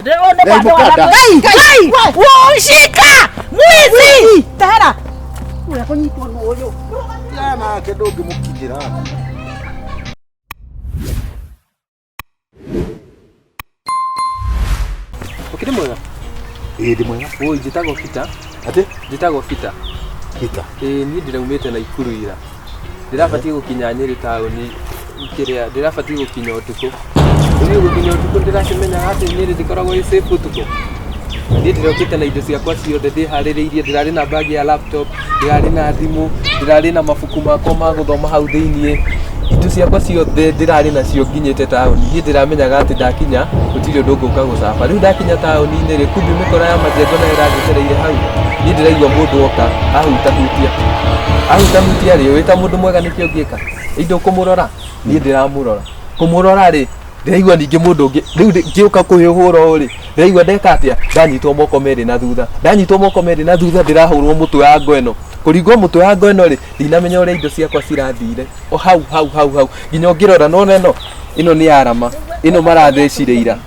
Ngai mũkanda. Ngai, Ngai, woshika mwizi Tahera. Ũrĩa kũnyitwo nĩ ũyũ. Tigana nake ndũngĩmũkinyĩra. Ũkĩrĩ mwega? Ĩĩ ndĩ mwega. Oi, njĩtagwo Peter. Atĩ? Njĩtagwo Peter. Peter. Ĩĩ niĩ ndĩraumĩte Naikuru ira. Ndĩrabatiĩ gũkinya Nyĩrĩ taũni kĩrĩa ndĩrabatiĩ gũkinya ũtukũ. Rĩu niĩ gũkinya ũtukũ ndĩrakĩmenyaga atĩ Nyĩrĩ ndĩkoragwo ĩ safe ũtukũ. Niĩ ndĩrokĩte na indo ciakwa ciothe ndĩharĩrĩirie, ndĩrarĩ na bag ya laptop, ndĩrarĩ na thimũ, ndĩrarĩ na mabuku makwa ma gũthoma hau thĩiniĩ. Indo ciakwa ciothe ndĩrarĩ nacio nginyĩte taũni. Niĩ ndĩramenyaga atĩ ndakinya gũtirĩ ũndũ ngũka gũcaba. Rĩu ndakinya taũni-inĩ rĩ, kumbe mĩkora ya majengo nayo ĩranjetereire hau. Niĩ ndĩraigua mũndũ oka ahutahutia. Ahutahutia rĩ, wĩ ta mũndũ mwega nĩkĩ ũngĩka? Ĩ ndũkũmũrora? Niĩ ndĩramũrora. Kũmũrora rĩ, ndĩraigua ningĩ mũndũ ũngĩ rĩu ngĩũka kũhũra ũũ rĩ, ndĩraigua ndeka atĩa? Ndanyitwo moko merĩ na thutha. Ndanyitwo moko merĩ na thutha ndĩrahũrwo mũtwe wa ngo ĩno. Kũringwo mũtwe wa ngo ĩno rĩ, ndinamenya ũrĩa indo ciakwa cirathire. O hau hau hau hau. Nginya ũngĩrora nĩwona ĩno? Ĩno nĩ arama. Ĩno marathecire ira.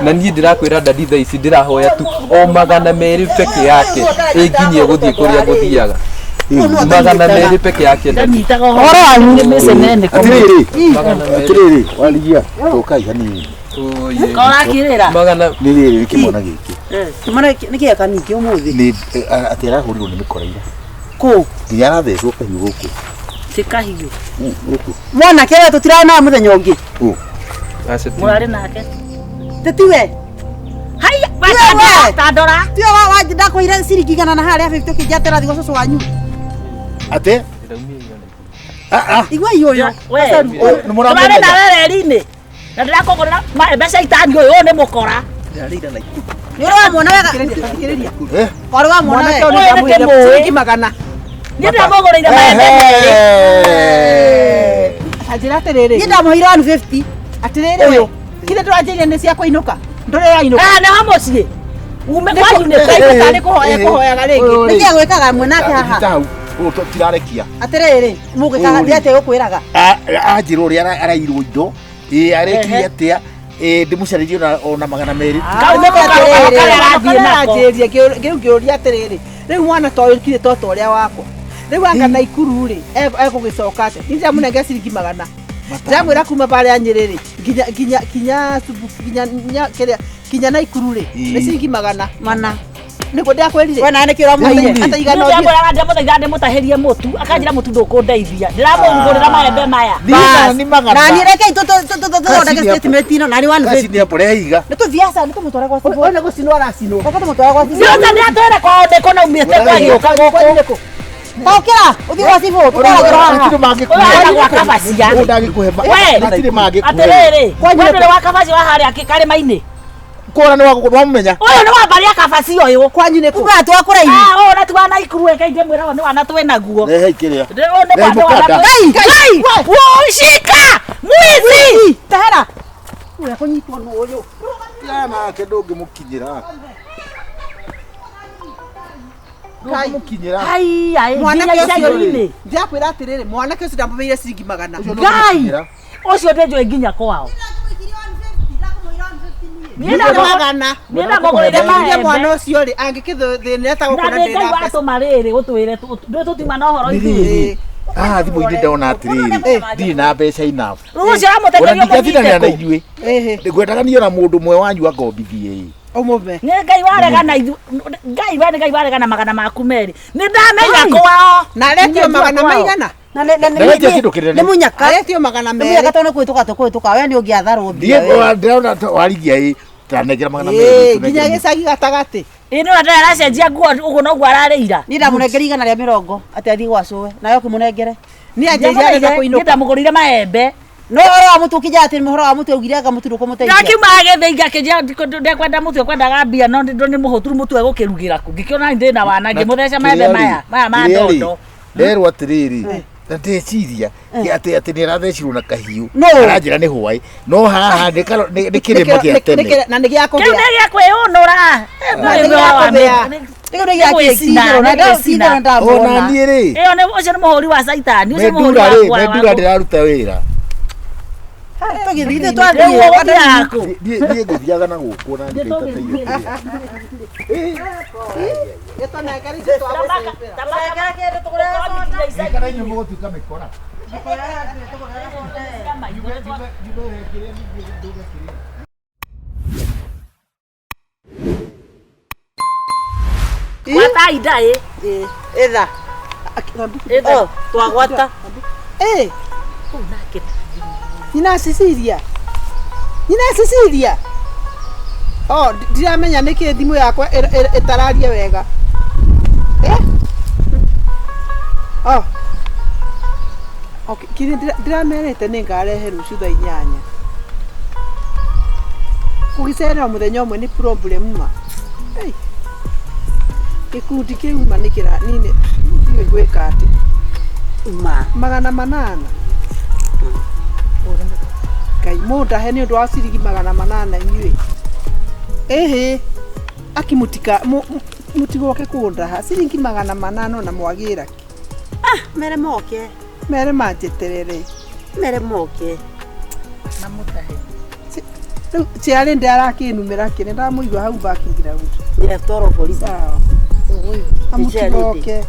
Na niĩ ndĩrakwĩra ndadi thaa ici ndĩrahoya tu o 200 peke yake ĩnginyie gũthiĩ kũrĩa ngũthiaga. 200 peke yake ndadi. Ndanyitaga ũhoro wanyu nĩ mĩcenene Atĩrĩrĩ, 200. atĩrĩrĩ, warigia, tũkai hanini. Oye. Korakirĩra Magana Nĩ rĩrĩ nĩ kĩmwana gĩkĩ. Kĩmwana nĩ kĩega ningĩ ũmũthĩ. Nĩ atĩ arahũrirwo nĩ mĩkora ira. Kũ? Nginya arathecwo kahiũ gũkũ. ti kahiũ Gũkũ. Mwanake we tũtirarĩ nawe mũthenya ũngĩ. Ũ. Aca ti. mũrarĩ nake Tĩtiwe. haiya we. tandora Tiwe wa wa ndakũire ciringi igana na harĩa 50 ũkĩnjatĩra thigũ cũcũ wanyu. Atĩ? Ndĩraumia ira. Ah ah. Igua ũyũ. we Ũ, nĩ tũrarĩ mũramenya. nawe reri-inĩ na ndĩrakũgũrĩra mbeca itani ũyũ ũyũ nĩ mũkora Nĩ ũrĩ wamuona wega. Thikĩrĩria. Eh? Ũrĩ wamuona wega. Ũyũ nĩ ndĩmũĩ. Ciringi magana. niĩ ndĩramũgũrĩire maembe merĩ Ehe. Anjĩra atĩrĩrĩ Niĩ ndamũheire 150. atĩrĩrĩ we kithĩ ndũranjĩrire nĩ cia kũinũka ndũrĩ ũrainũka Ah, nĩho mũciĩ ume kwanyu nĩ kũ Ndainũka nĩ kũhoya kũhoyaga rĩngĩ Nĩkĩ gwĩkaga mwanake haha? Nyita hau. Ũũ tũtirarekia. Atĩrĩrĩ, mũgwĩkaga Ũyũ rĩ. atĩa gũkwĩraga? Anjĩra ũrĩa arairwo indo. Ĩ arekire atĩa? Ĩ ndĩmũcarĩrie ona 200. Kau nĩko karũgano karĩa arathiĩ nako aranjĩrie rĩu ngĩũria atĩrĩrĩ rĩu mwana ta ũyũ kirĩ tota ũrĩa wakwa rĩu anga Naikuru rĩ egũgĩcoka atĩa niĩ ndĩramũnengera ciringi magana ndĩramwĩra kuma barĩa Nyĩrĩ rĩ nginya nginya nginya nginya kĩrĩa nginya Naikuru rĩ nĩ ciringi magana Mana. nĩguo ndĩrakwĩrire We nawe nĩkĩ ũramũheire? Ata igana Niĩ ũthiĩ ndĩramwĩraga ndĩramũthaitha ndĩmũtahĩrie mũtu akanjĩra mũtu ndũkũndeithia ndĩramũgũrĩra maembe maya Nĩ magana. Na niĩ rekei tũthondeke statement ĩno na nĩ Kaci 150. nĩ hapo rehiga. Nĩ tũthiĩ aca nĩ tũmũtware gwa cibũ. ũyũ nĩ gũcinwo aracinwo Reke tũmũtware gwa cibũ. Nĩũka ndĩratwĩre kwao ndĩkũ na umĩte kwagĩũka gũkũ Tokĩra, ũthiĩ gwa cibũ, tũtwaragĩrwo haha. Hatirĩ mangĩkũhe. Ũyũ ahana gwa kabacia. Ũyũ ndangĩkũhe. We. Hatirĩ mangĩkũhe. atĩrĩrĩ Kwanyu we nĩkũ? ndũrĩ wa kabaci wa harĩa karĩma-inĩ Kũra nĩ wamũmenya. ũyũ nĩ wa mbarĩ ya kabaci ũyũ kwanyu nĩ kũ Uga atĩ wa kũraihu. Ah, ũyũ na ti wa Naikuru reke ndĩmwĩra ũyũ nĩ wana twĩ naguo Rehe kĩrĩa. Ũyũ nĩ Rehe wa- nĩ wana mũkanda. twĩ- Ngai, Ngai, woshika mwizi Tahera. Ũrĩa kũnyitwo nĩ ũyũ. Tigana nake ndũngĩmũkinyĩra. Ndũngĩmũkinyĩra. Ai, ai, mwanake nginya ũcio icagi-inĩ. ndĩrakwĩra atĩrĩrĩ mwanake ũcio ndamũheire ciringi magana Ũcio Ngai. ndũngĩmũkinyĩra. ũcio ndĩnjũĩ nginya kwao Niĩ Nĩ ndamũgũ- magana niĩ ndamũgũrĩire Ndakĩria mwana maembe ũcio rĩ angĩkĩthĩnĩra ta na gũkũ na nĩ ndĩ Ngai na mbeca watũma rĩrĩ ũtwĩre ndũĩ tũtiuma na ũhoro Nĩ ithuĩ rĩrĩ. Haha thimũ-inĩ ndona atĩrĩrĩ. Ndirĩ na mbeca enough. rĩu ũcio Ona aramũtengeria ndingatindanĩra na mũnyite kũ inyuĩ. Ĩhĩ, Ngwendaga niĩ ona mũndũ ũmwe wanyu angombithie ĩ. ũmũme nĩ Ngai waregana ithu Ngai we nĩ Ngai waregana magana maku merĩ nĩ ndamenya kwao na aretio Nĩ magana kwao. maigana Na nĩ- na nĩ- Ndaretia kĩndũ kĩnene. Nĩ mũnyaka. aretio magana Nĩ mũnyaka merĩ tondũ nĩ kũhĩtũka tũkũhĩtũka we nĩ ũngĩatharwo mbia Ndiĩ we. ndĩrona ta warigia ĩ. Tanengera 200. Ĩĩ, nginya gĩcagi gatagatĩ ĩ nĩ ũrĩa aracenjia nguo ũguo noguo ararĩira Niĩ ndamũnengera 120 atĩ athiĩ gwa cũwe nawe ũkĩmũnengere. niĩ anjĩrire arenda Niĩ kũinũka ndamũgũrĩire maembe No ũhoro wa mũtu ũkĩnjĩra atĩ ũhoro wa mũtu augire anga mũtu ndũkũmũteithia. ndakiuma agĩthĩ ngakĩnjia ndekwenda mũtu ekwendaga mbia no nĩ mũhũturu mũtu egũkĩrugĩra kũ ngĩkĩona nĩ thĩna wana ngĩmũtheca maembe maya maya ma ndondo Nderwo atĩrĩrĩ. Na ndeciria atĩ atĩ nĩ arathecirwo na kahiũ. No. Aranjĩra nĩ hwaĩ. No haha nĩ nĩ kĩrĩma gĩa tene. na nĩ gĩa kĩu kũgĩa nĩ gĩa kwĩyũnũra Na nĩ gĩa kũgĩa. Kĩu nĩ gĩa Nĩgwĩcina, kĩcithero na nĩgwĩcina. ndacithero ndamwona. Ona niĩ rĩ. ĩyo nĩ ũcio nĩ mũhũri wa caitani ũcio nĩ mũhũri Mendura rĩ, wa mendura ndĩraruta wĩra. Tũgĩthiĩ Rĩu twathiĩ. ũgũthiaga kũ? Niĩ niĩ ngũthiaga na gũkũ na ndikaitateire Gĩtũnengere icio twagũcĩbĩra. Kana inyuĩ mũgũtuĩka mĩkora. Gwata inda ĩ. Ĩtha. Ĩtha. Oh, twagwata. Eh, Kũu nake. nyina Cecilia. Nyina Cecilia. Oh, ndiramenya nĩkĩ thimũ yakwa ĩtararia wega. Eh? Oh. Okay, kiri ndiramerĩte nĩ ngarehe rũciũ thaa 8. Kũgĩcererwo mũthenya ũmwe nĩ problem ma. Hey. Gĩkundi kĩu ma nĩ kĩra nini ndiũĩ gwĩka atĩ. Ma. 800. Ngai mũndahe nĩ ũndũ wa ciringi 800 inyuĩ. Ĩhĩ aki mũtika mũtigoke kũndaha ciringi 800 na mwagĩra kĩ? Mere moke. Mere manjeterere. Mere moke. Na mũtahe. Rĩu ciarĩ ndĩ arakĩnumĩra kĩ nĩ ndamũigua hau background. Nĩatwarwo borithi. Sawa. Amũtigoke.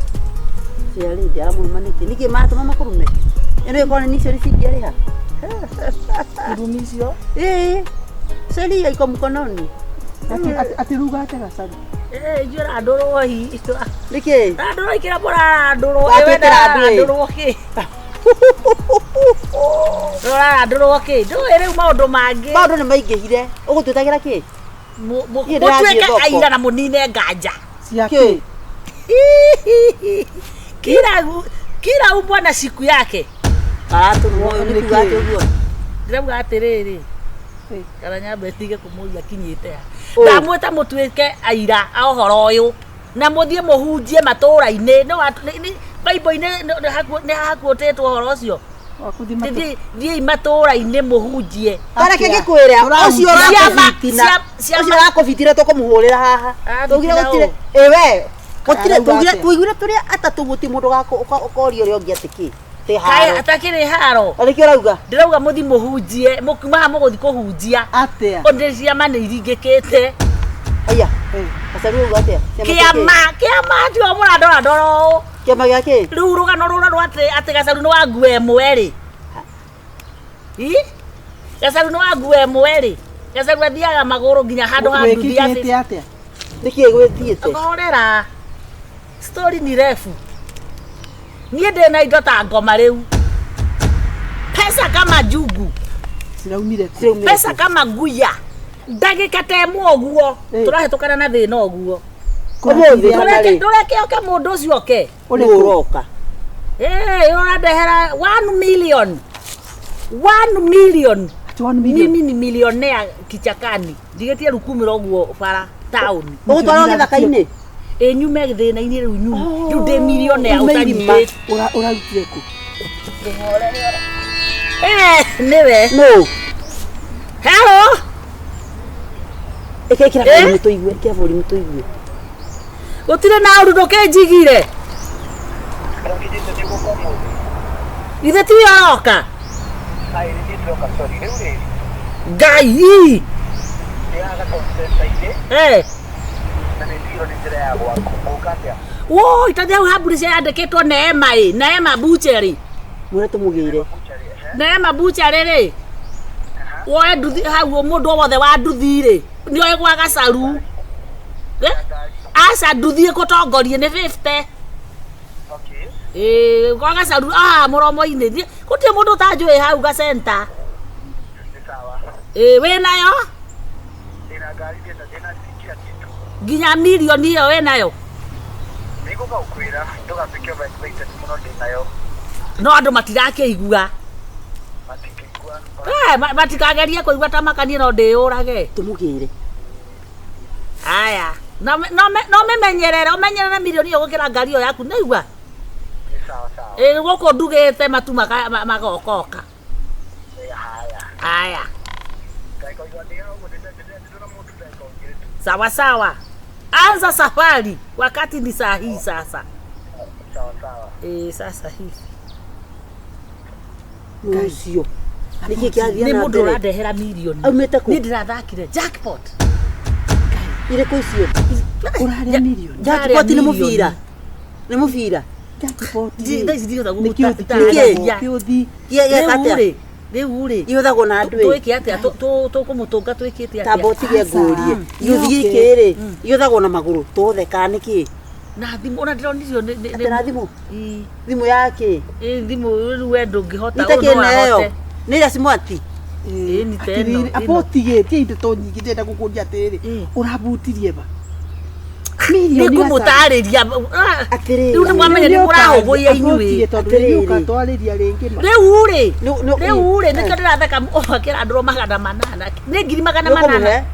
Ciarĩ aramũruma nĩkĩ? Nĩkĩ maratũma makũrume? Ĩno ĩkorwo nĩ icio cingĩarĩha. Irumi icio. Ĩĩ. Sheria iko mkononi. Atĩ ruga atĩ gacaru. Eh, ithuĩ randũrwo hi. Nĩkĩ? Randũrwo ikĩra mũrarandũrwo. Watuĩka randũ ĩ. Randũrwo kĩ? Rũrarandũrwo kĩ? Ndũĩ rĩu maũndũ mangĩ. Maũndũ nĩ maingĩhire. Ũgũtwĩtagĩra kĩ? Niĩ ndĩrathiĩ Mũtuĩke thoko. aira na mũnine nganja. Cia Kĩ? kĩ? Kila umbwa na siku yake. Aratũruma ũyũ nĩ kuga atĩ ũguo. Ndĩrauga atĩrĩrĩ, Ĩ. kana nyambe tige kũmũria kinyĩte ha. Ũ. Ndamwĩta mũtuĩke aira a ũhoro ũyũ na mũthiĩ mũhunjie matũũra-inĩ. Bible-inĩ nĩ hakuũtĩtwo ũhoro ũcio. Wakuthi matũ. Thiĩi matũũra-inĩ mũhunjie. Kareke ngĩkwĩre ũcio ũrakũbitina. Ciama- Ũcio ũrakũbitina tũkũmũhũrĩra haha. Arabitina Tũugire gũtirĩ ũũ. ĩ we. Gũtirĩ Arauga tũugire atĩa? tũiguire tũrĩ atatũ gũtirĩ mũndũ ũkoria ũrĩa ũngĩ atĩ kĩ. Tĩ Kaĩ haro. atakĩrĩ haro. Na nĩkĩo ũrauga? Ndĩrauga mũthiĩ mũhunjie, mũkiuma haha mũgũthiĩ kũhunjia. Atĩa? Ũndĩ ciama nĩ iringĩkĩte. Aya. Ĩ. Gacaru ũguo atĩa? Kĩama gĩa kĩ? Kĩama, kĩama tio mũrandorandora ũũ. Kĩama gĩa kĩ? Rĩu rũgano rũrĩa rwa atĩ gacaru nĩ wa nguo ĩmwe rĩ. Ĩ? Gacaru nĩ wa nguo ĩmwe rĩ. Gacaru athiaga magũrũ nginya handũ ha nduthi ya Wĩkĩkĩte atĩa? Nĩkĩ gwĩthiĩte? Horera. Story ni refu. Niĩ ndĩ na indo ta ngoma rĩu. Pesa kama jugu. Ciraumire kũ? Ciraumire Pesa kũ? kama nguya. Ndagĩka ta ĩmwe ũguo. Ĩ. Tũrahĩtũkana na thĩna ũguo. Ũmũthĩ kana rĩ? Ndũreke oke mũndũ ũcio oke. Nũ ũroka? Ĩ, ũrandehera 1 million. 1 million. Ati 1 million. Mimi ni millionaire kichakani. Ndigĩtie rukumĩra ũguo bara taũni. Ũgũtwarwo gĩthaka-inĩ? Ĩ nyume thĩna-inĩ rĩu nyume. Rĩu ndĩ millionaire ume irima. ũtanyitĩte. Ũrarutire kũ? Eh, nĩwe. Nũ? Hello. Ĩkĩra Eh? volume tũigue, ĩkĩra volume tũigue. Gũtirĩ na ũru ndũkĩnjigire. Ithe tiwe ũroka. Ngai. Eh. Woi, tathi hau hamburi ciandĩkĩtwo Neema ĩ, Neema Butchery. Mwĩre tũmũgĩre. Neema Butchery rĩ. Woe nduthi hau mũndũ o wothe wa nduthi rĩ, nĩoe gwa gacaru. Eh? Aca nduthi ĩgũtongorie nĩ 50. Ĩĩ, gwa gacaru haha mũromo-inĩ. Gũtirĩ mũndũ ũtanjũĩ hau gacenta. Ĩĩ, wĩnayo? Nginya mirioni ĩyo wĩnayo? No andũ matirakĩigua. Eh, matikagerie kũigua ta makanie no ndĩyũrage. Tũmũgĩre. Aya. No memenyerere, ũmenyerere mirioni ĩyo gũkĩra ngari ĩyo yaku, nĩigua? Ĩĩ, gũkũ ndugĩte matu magokoka. Aya. Sawa sawa. Anza safari wakati ni saa hii sasa. Sawa sawa. Sasa hivi. Nũ ũcio? Nĩkĩ kĩrathiĩ Nĩ na mũndũ mbere? ũrandehera mirioni. Aumĩte kũ? Niĩ ndĩrathakire jackpot. Irĩkũ icio? Ũrarĩa mirioni. Jackpot nĩ Ndarĩa mũbira. Nĩ mũbira. Jackpot. Thaa ici ndihota Nĩ kĩũthi. gũtarĩria. Kĩũthi. Gĩeka Rĩu atĩa? rĩ, rĩu rĩ Ihũthagwo na andũ ĩ. twĩke atĩa? Tũkũmũtũnga twĩkĩte Tamba atĩa? ũtige ngũrie. Aca. Gĩũthi gĩkĩ rĩ, ihũthagwo na magũrũ. Tũthe kana nĩkĩ? Na thimũ ona ndĩronirio Atĩ na thimũ? Ii. Thimũ ya kĩ? Ĩ, thimũ rĩu we ndũngĩhota Nĩ ta ũyũ no kĩna ĩyo. ahote. Nĩ ĩrĩa smart. Ĩ, nĩ ta ĩno, Atĩrĩrĩ, ĩno. abotigĩtie indo to nyingĩ ndĩrenda gũkũria atĩrĩrĩ Mm. ũrabutirie ba Nĩ ngũmũtarĩria. Atĩrĩrĩ. Rĩu nĩ mwamenya nĩ mũrahũgũia inyuĩ. Tondũ Atĩrĩrĩ. rĩu ũgatwarĩria rĩngĩ ma Rĩu rĩ, Nĩ- rĩu rĩ, nĩkĩo ndĩratheka ũkĩra andũ 800. Nĩ ngiri magana Nĩ ũkũmũhe? manana.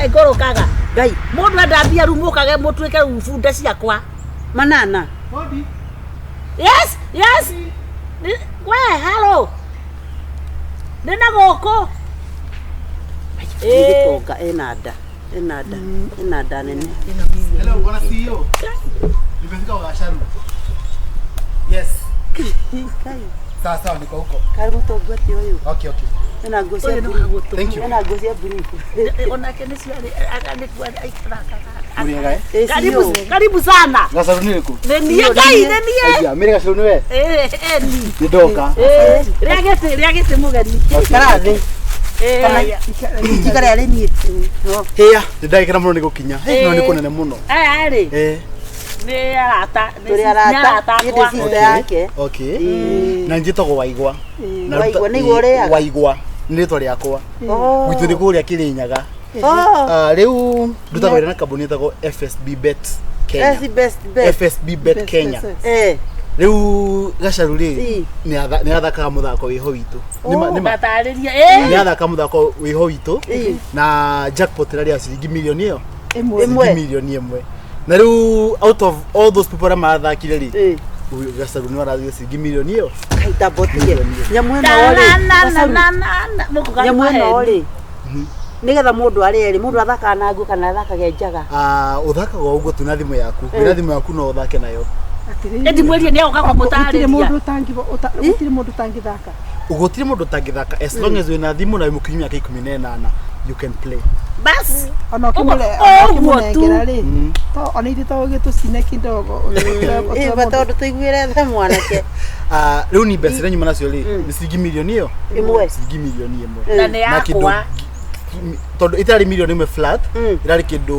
Eh, ngũrũkaga. Ngai. Mũndũ enda mbia rĩu mũkage mũtuĩke rĩu bunda ciakwa. Manana. Yes, yes. We, hello. Nĩ na gũkũ. Nĩ gĩtonga ena nda. Ena nda. Ena nda nene. Hello, bwana CEO. Nimefika kwa Gasharu. Yes. Sawa sawa, niko huko. Karĩ mũtongu atĩ ũyũ. Okay, okay. Ena nguo cia Ũyũ nĩ blue. wa gũtũ. Thank you. Ena nguo cia blue. Onake nĩ ciarĩ nĩkuo aikaraga. Muriega eh? Ĩ, Karibu, CEO. karibu sana. Gasharu ni riku? Nĩ niĩ Ngai, nĩ niĩ. Aya, mire Gasharu ni we? Eh, eh, ni. Nĩ ndoka. Eh, rĩa gĩtĩ, rĩa gĩtĩ mũgeni. Ikara thĩ. Eh, Njikare arĩ niĩ. Hĩa, nĩ ndagĩkena mũno nĩ gũkinya. Hey, no nĩ kũnene mũno. aya rĩ, Eh. nĩ arata, nĩ Tũrĩ nĩ arata. arata Niĩ ndĩ akwa. sister yake. Okay. Na njĩtagwo Waigwa. Na Waigwa, nĩguo ũrĩaga? Waigwa. Nĩ rĩtwa rĩakwa. Oh. Gwitũ nĩ kũrĩa Kĩrĩnyaga. Oh. Ah, rĩu ndutaga wĩra na kambuni ĩtagwo FSB Bet Kenya. That's the best bet. FSB Bet Kenya. Eh. Rĩu Gacaru rĩ Ĩ. nĩ athakaga mũthako wĩho witũ. Nĩ ma Ngatarĩria, eh. nĩ athaka mũthako wĩho witũ Ĩ. na jackpot ĩrarĩ ya ciringi mirioni ĩyo Ĩmwe. Ĩmwe. ciringi mirioni ĩmwe na rĩu out of all those people arĩa marathakire rĩ Ĩ. ũyũ Gacaru nĩ arathire ciringi mirioni ĩyo Kai tambotige. Nyamũ ĩno Na, rĩ. na, na, Gacaru. na, na, na, mũkũga Nyamũ ĩno maheni. rĩ. Nĩgetha mũndũ arĩe rĩ, mũndũ athakaga na nguo kana athakaga njaga. Ah, ũthakaga o ũguo tu na thimũ yaku wĩna thimũ yaku no ũthake nayo Atĩrĩrĩ. Ĩndi mwĩrie nĩ agoka Gũtirĩ kũmũtarĩria. mũndũ gũtirĩ mũndũ ũtangĩthaka. gũtirĩ mũndũ ũtangĩthaka as long as wĩna thimũ na wĩ mũkinyu mĩaka 18 you can play Bas. Ona Ũguo- ũkĩmũre- ũguo tu. ũkĩmũnengera rĩ, to ona ithuĩ to ũgĩtũcine kidogo. Ĩ, ba tondũ tũiguĩre tha mwanake. Ah, rĩu ni mbeca iria nyuma nacio rĩ nĩ ciringi mirioni ĩyo Ĩmwe. ciringi mirioni ĩmwe Na nĩ Na kĩndũ yakwa. tondũ ĩtarĩ mirioni ĩmwe flat Mm. ĩrarĩ kĩndũ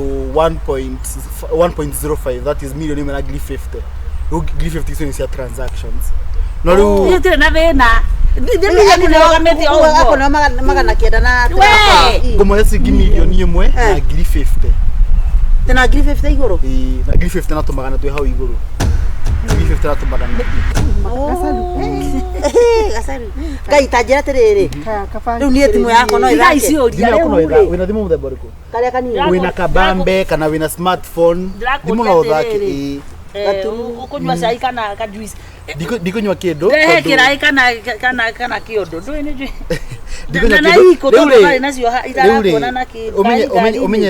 1.05 that is mirioni ĩmwe na ngiri 50 rĩu ngiri 50 icio nĩ cia transactions no rĩu Niĩ ndirĩ na thĩna. Niĩ nĩrũgamĩte o ũguo. Akũneo 900 na We! ngũmũhe ciringi mirioni ĩmwe na Eh. ngiri 50 Tena ngiri 50 igũrũ. Ĩĩ, na ngiri 50 na tũmagana twĩ hau igũrũ ngiri 50 na tũmagana Eh, Gacaru. Ngai ta njĩra atĩrĩrĩ. Rĩu niĩ thimũ yakwa no Tigai ĩthake. ciũria thimũ yaku no rĩu ĩtha- rĩ. wĩna thimũ mũthemba ũrĩkũ Karĩa kanini. wĩna kabambe kana wĩna smartphone Ndĩrakũria thimũ no ũthake atĩrĩrĩ. ĩĩ. Eh, ũkũnyua cai kana ka juice. Ndikũnyua kĩndũ Rehe tondũ- kĩraĩ kana kĩondo. Ndũĩ nĩ njũĩ. ndikũnyua Na kĩndũ. iko Rĩu tondũ rĩ- ndarĩ nacio rĩu rĩ, itarakuona na kĩ.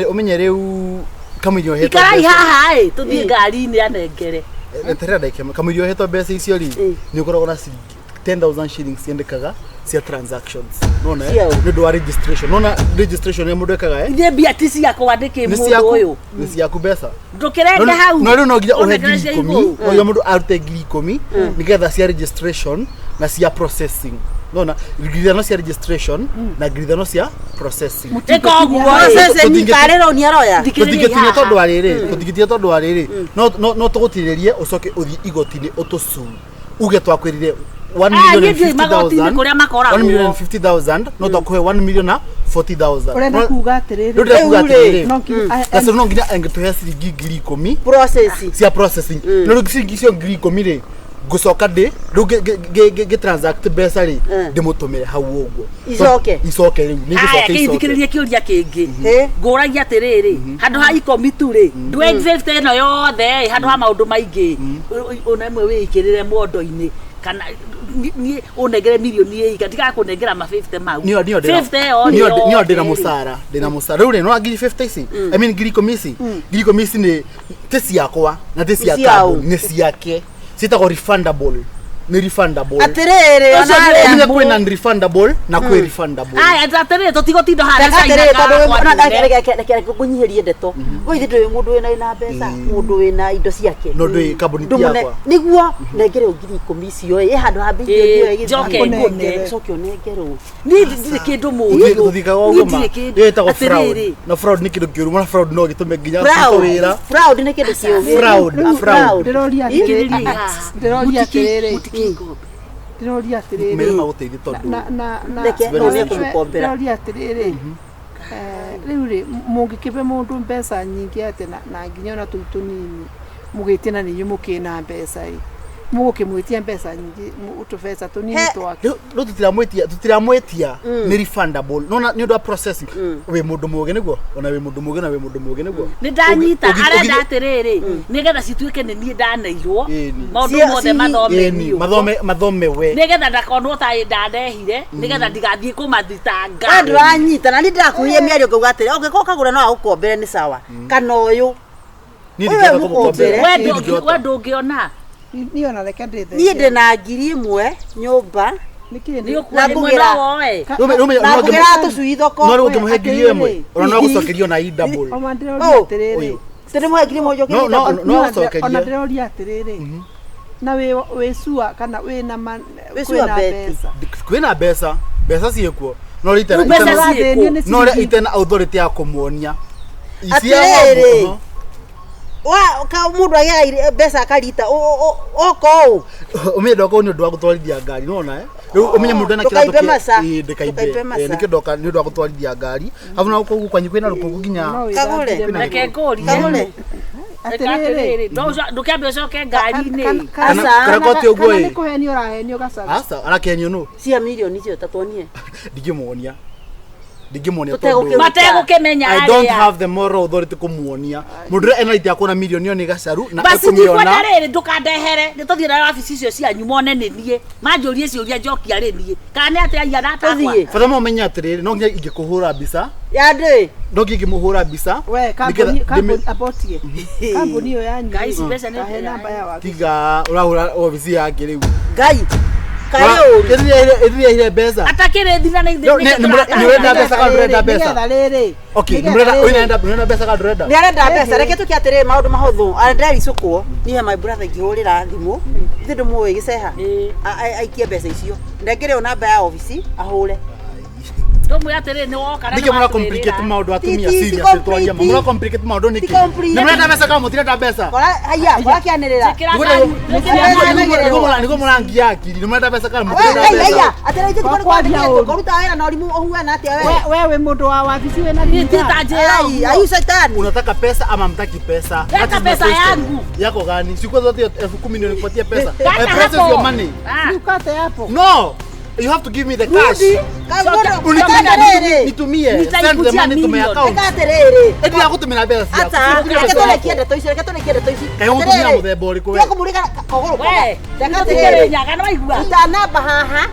ũmenye rĩu kamũiria ũhetwo Ikarai mbeca- haha ĩ, tũthiĩ ngari-inĩ anengere. eterera ndagĩka ĩmwe. Kamũiria ũhetwo mbeca icio rĩ Mm. nĩ ũkoragwo na ciringi 10,000 shillings ciendekaga cia transactions nona Cia ũ? nĩ ũndũ wa registration nona registration ĩrĩa mũndũ ekaga eh? Ithuĩ mbia ti ciakwa ndĩkĩ nĩ mũndũ ciaku ũyũ. nĩ ciaku mbeca Ndũkĩrenge hau. no rĩu no nginya ũhe Ũnengere ngiri cia ikũmi igũrũ. no nginya mũndũ arute ngiri ikũmi nĩgetha cia registration na cia processing nona ngiri ithano cia registration na ngiri ithano cia processing Ĩka ũguo ĩ. Process ni karĩ roni aroya. Thikĩrĩria tũtingĩtinia haha. tondũ wa rĩrĩ tũtingĩtinia tondũ wa rĩrĩ no tũgũtirĩrie ũcoke ũthiĩ igoti-inĩ ũtũcuu uge twakwĩrire 1 Ah, million niĩ and ndiũĩ magoti-inĩ 50,000 kũrĩa makoragwo. 1 million and 50,000 no twakũhe 1 million na 40,000 Ũrenda No- kuga atĩrĩrĩ. rĩu ndĩrenda kuga Rĩu rĩ, atĩrĩrĩ No nginya Gacaru no nginya angĩtũhe ciringi ngiri ikũmi Process. cia processing no rĩu ciringi icio ngiri ikũmi rĩ ngũcoka ndĩ rĩu ngĩ transact mbeca rĩ Mm. ndĩmũtũmĩre hau ũguo Icoke. icoke rĩu nĩ Aya, icoke icoke kĩthikĩrĩrie kĩũria kĩngĩ. Ĩ. Ngũragia atĩrĩrĩ, handũ ha ikũmi tu rĩ, ndue 50 ĩno yothe ĩ, handũ ha maũndũ maingĩ, ona ĩmwe wĩĩkĩrĩre mondo-inĩ kana niĩ ũnengere mirioni ĩika ndigakũnengera ma 50 mau. niyo niyo ndĩna 50 ĩyo niyo rĩ, niyo ndĩna yothe rĩ. mũcara ndĩna mũcara rĩu rĩ no ngiri 50 ici I mean ngiri ikũmi ici ngiri ikũmi ici nĩ ti ciakwa na ti cia Nĩ ciao. kambuni nĩ ciake ciĩtagwo refundable Nĩ refundable. Atĩrĩrĩ, Ũcio ona nĩ arĩa Ũmenye kwĩ non refundable na kwĩ refundable. Aya, atĩrĩrĩ, tũtigũtinda haha Reke China atĩrĩrĩ, tondũ kwa ona ndune. reke ngũnyihĩrie ndeto. Ũyũ ithe ndũĩ mũndũ wĩna mbeca, mũndũ wĩna indo ciake. No ndũĩ kambuni ti Ndũmũne- yakwa. Nĩguo nengerwo 10,000 icio ĩ handũ ha bilioni ĩyo Ĩĩ, njoke ĩgĩthiĩ. ngũne. Coke ũnengerwo. Niĩ ndirĩ kĩndũ Ithuĩ mũũru. tũthikaga Niĩ ũguo ma. ndirĩ kĩndũ. Ĩyo ĩtagwo fraud. Atĩrĩrĩ, Na fraud nĩ kĩndũ kĩũru mũno, fraud no gĩtũme nginya Fraud. ũbutwo wĩra. Fraud nĩ kĩndũ kĩũru. Fraud, fraud. Ndĩroria atĩrĩrĩ, ikĩrĩriai haha. ndĩroria atĩrĩrĩ, Mũtikĩngombe. ndĩroria atĩrĩrĩ. Mere magũteithie tondũ Na Reke, no nĩ ekũmũkombera. Ndĩroria atĩrĩrĩ, rĩu rĩ, mũngĩkĩbe mũndũ mbeca nyingĩ atĩa na nginya ona tũu tũnini mũgĩtie na nĩinyuĩ mũkĩna mbeca ĩ, mũgũkĩmwĩtia mbeca nyingĩ tũbeca tũnini He- twake. rĩu tũtiramwĩtia nĩ refundable nona nĩ ũndũ wa processing. Wĩ mũndũ mũũgĩ nĩguo, ona wĩ mũndũ mũũgĩ na wĩ mũndũ mũũgĩ nĩguo. Nĩ ndanyita arenda atĩrĩrĩ, nĩgetha cituĩke nĩ niĩ ndaneirwo Ĩni. maũndũ mothe mathome Ĩni, niĩ ũguo. mathome we. Nĩgetha ndakonwo ta ndarehire, nĩgetha ndigathiĩ kũmathitanga. We ndũranyita na niĩ ndĩrakuhia mĩario ngauga atĩrĩ, ũngĩkorwo ũkagũra no agũkombere nĩ sawa kana ũyũ Niĩ Ũyũ ndingĩhota mũkombere. kũmũkombera. We Niĩ ndingĩhota. we ndũngĩona. Niĩ ona reke ndĩthenge. Niĩ ndĩ na 1,000 nyũmba Nĩkĩ Nĩ nĩ- ũkuona Na rĩmwe ngũgĩra. no woe. Na ngũgĩra tũcui thoko. No rĩu ũngĩmũhe 1,000 Atĩrĩrĩ. ona no agũcokerie ona i double. Oma ndĩroria Oh. atĩrĩrĩ. Ũyũ. Tũrĩmũhe 1,000 No, njokĩrie no, double. no agũcokerie. Ona ndĩroria atĩrĩrĩ, na wĩ sure kana wĩna ma Wĩ sure kwĩna Betty? mbeca? Kwĩna mbeca, mbeca ciĩkuo, no rĩu Rĩu mbeca Ũrathĩnio ciĩkũ. nĩ no rĩa ciringi. itena authority ya kũmuonia. Atĩrĩrĩ. Wa ka mũndũ agĩaga mbeca akarita oka ũũ. Ũmenye ndoka nĩ ũndũ wa gũtwarithia ngari nona eh rĩu ũmenye mũndũ ena kĩratũ Ndũkaimbe maca. Ĩĩ, ndĩkaimbe. Ndũkaimbe maca. Ĩĩ, nĩkĩo ndoka nĩ ũndũ wa gũtwarithia ngari habu na gũkũ kwanyu kwĩna rũkũngũ nginya No Kagũre. wĩthambire Reke ngũrie. Kagũre. Reke Atĩrĩrĩ. atĩrĩrĩ, ndũkĩambe ũcoke ngari-inĩ. Kana- kana kote ũguo kana ĩ. nĩ kũhenio ũrahenio gacaũ. Aca arakenio nũ Cia milioni icio ta tuonie. ndingĩmuonia, ndingĩmuonia Tũtegũkĩruta. tondũ Mategũkĩmenya I don't arĩa. have the moral authority kũmuonia. Mũndũ ũrĩa ena right ya kuona milioni ĩyo nĩ gacaru na Basi ndikwenda ekũmĩona. rĩrĩ, ndũkandehere, nĩ tũthiĩ nayo wabici icio cianyu mone nĩ niĩ manjũrie ciũria njokia rĩ niĩ kana nĩ atĩa aia ndatakwa. Tũthiĩ. Bata ma ũmenye atĩrĩrĩ, no nginya ingĩkũhũra mbica, Ya ndĩ. no nginya ingĩmũhũra mbica We nĩgetha kambuni ndĩmĩ- kambuni abotie. Kambuni ĩyo yanyu. Ngai, ici mbeca nĩ Kahe namba ya wabici. Tiga ũrahũra obici yake rĩu. Ngai. Kaĩ ũru. Ĩrĩa mbeca. Atakĩrĩ thina nĩ No, nĩ mũrenda mbeca kana ndũrenda mbeca? Nĩgetha rĩrĩ. Okay, Nĩgetha nĩ mũrenda rĩrĩ. ũyũ nĩarenda mbeca kana ndũrenda? Nĩ arenda mbeca, reke tũke atĩrĩrĩ maũndũ mahũthũ. Ndericũkwo niĩ my brother ingĩhũrĩra thimũ ithe ndũmũĩ gĩceha Ĩĩ. aikie mbeca icio nengere ĩyo namba ya obici ahũre. Ndũmwĩre atĩrĩrĩ nĩ woka na Nĩkĩ nĩ mũra watwĩrĩra. complicate maũndũ atumia Ti- ti- ti serious twaria complete. mũra complicate maũndũ nĩkĩ? Ti complete. Nĩ mũrenda mbeca kana mũtirenda mbeca? Kora haiya kora kĩanĩrĩra. Njĩkĩra Nĩguo- ngari, njĩkĩra ngari. Nĩguo mũrangia akiri, nĩ mũrenda mbeca kana We mũtirenda ai mbeca? haiya atĩrĩrĩ ithuĩ Kwa kwaria tũkwandĩkĩtwo ũru. kũruta wĩra na ũrimũ ũhuana atĩa we. We wĩ mũndũ wa wabici wĩna Niĩ ti ritha. ta njĩra Ai ũguo. ayu shaitani. Unataka pesa ama mtaki pesa? Leta That is my pesa question. yangu. Yako gani? Siku zote 10,000 ndio nikupatie pesa. I Kata process hapo. your money. Ah, Ukate hapo. No, you have to give me the cash. Unitumie Unitumie, nitumie. Send the Nitaikutia money to my million. account. Reka atĩrĩrĩ. Ĩndi ya gũtũmĩra mbeca ciaku. Aca, Ciaku. reke tũrĩkie ndeto ici, reke tũrĩkie ndeto ici. Kaĩ ũgũtũmĩra Atĩrĩrĩ, mũthemba ũrĩkũ we? tiga kũmũrĩka kogoro we, Reke tũtikĩrĩ atĩrĩrĩ. nyaga nĩ waigua. Ruta namba haha.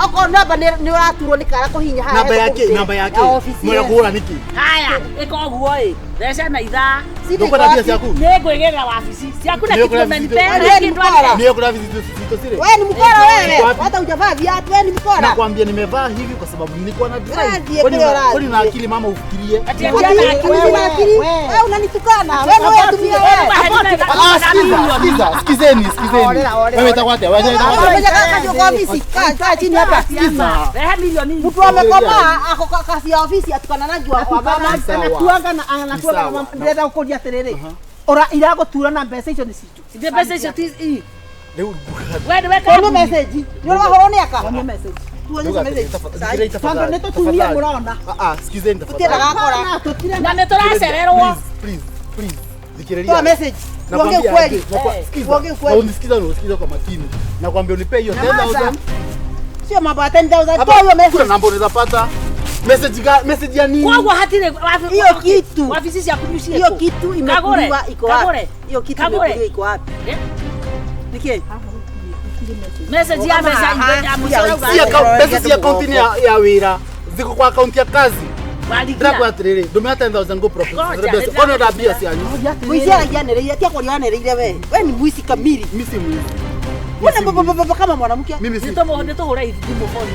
Okorwo namba nĩ ũraturwo nĩ kara kũhihinya haha. Namba yake, hekũrutĩra. namba yake. Ya obici. Mwera kũhũra nĩkĩ? Haya, ĩka ũguo ĩ, theca na ithaa. City Ndũkwenda mbia iko wapi? ciaku? Nĩ ngwĩgĩrĩra wabici ciaku na Nĩ kitu ũkũrĩa umenipea Wewe na ni kĩndũ mkora. atĩa. Nĩ ũkũrĩa vitu vitu zile. Wewe ni mkora wewe. Iko wapi? Hata hujavaa viatu wewe ni mkora. Nakwambia nimevaa hivi kwa sababu nilikuwa na drive. Urathiĩ Kwani kũrĩa ũrathiĩ. kwani una akili mama ufikirie? Ati Ati ati ana akili. wewe una akili? Wewe. Wewe unanitukana. Wewe ni wewe atumia wewe. Ah, sikiza, sikiza, sikizeni, sikizeni. Orera, orera, Wewe itakuwa atia? Wewe itakuwa atia? Wewe kazi kwa ofisi. Kaa chini hapa. Sikiza. Rehe milioni. Mtu amekomaa ako kazi ya ofisi atukana na jua kwa mama. Sawa. Anakuanga na anakuanga Sawa. na ndĩrenda gũkũria atĩrĩrĩ. Ora iragũtura na mbeca icio nĩ citũ. Ithe mbeca icio ti i. Rĩu We nĩwe Tuonie kambuni. message. Nĩ ũrahũrwo nĩ aka. Tuonie message. Tuonie message. Tondũ nĩ tũtumia mũrona. Ah ah, sikizeni Tũtiendaga tafadhali. gakora. Hapana, tũtirenda. Na nĩ tũracererwo. Please, please, please. Thikiriria. Toa message. Tuongee Nakwambia ukweli. aje, sikiza. Tuongee Na ukweli. unisikiza na unisikiza kwa makini. Nakwambia unipe hiyo 10,000. Sio mambo ya 10,000. Hapa Toa hiyo kuna message. namba unaweza pata. Message ga message ya nini? Koguo hatirĩ Hiyo kitu. wabici ciaku nĩ ciĩkũ? Hiyo kitu imekuliwa iko wapi? Kagũre. Hiyo kitu Kagũre. imekuliwa iko wapi? Eh? Niki? Message ya mbeca ya mũico ũrauga Si atĩa? account, pesa si account ni ya wĩra. Ziko kwa account ya kazi. Warigia. Ndĩrakwĩra atĩrĩrĩ, ndũmĩra 10,000 go profit. Ngoja, Mbeca. Kwani ũrenda mbia cianyu? Mwici aragia anĩrĩire, tia kwaria anĩrĩire we. We ni mwici kamili. Mimi si mwizi. Mbona baba kama mwanamke? Mimi si. Nĩtũhũre thimũ phone.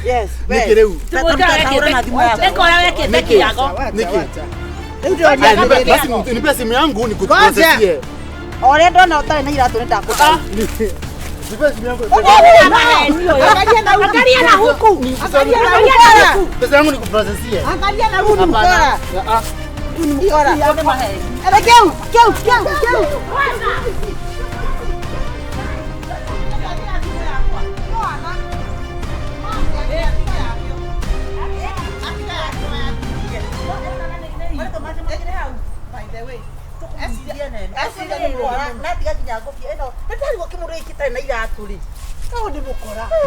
Yes. Nĩkĩ rĩu? Nĩkora wekĩte kĩago. Nĩkĩ? Rĩu ndĩrona Basi nipe simu yangu nikuprocesie. Ũrĩa ndona ũtarĩ na iratũ nĩ ndakũta. Nipe simu yangu. Angalia na huku. Angalia na huku. Angalia na huku. Pesa yangu nikuprocesie. Angalia na huku mkora. Ah. Ni mkora. Keu, keu, keu, keu.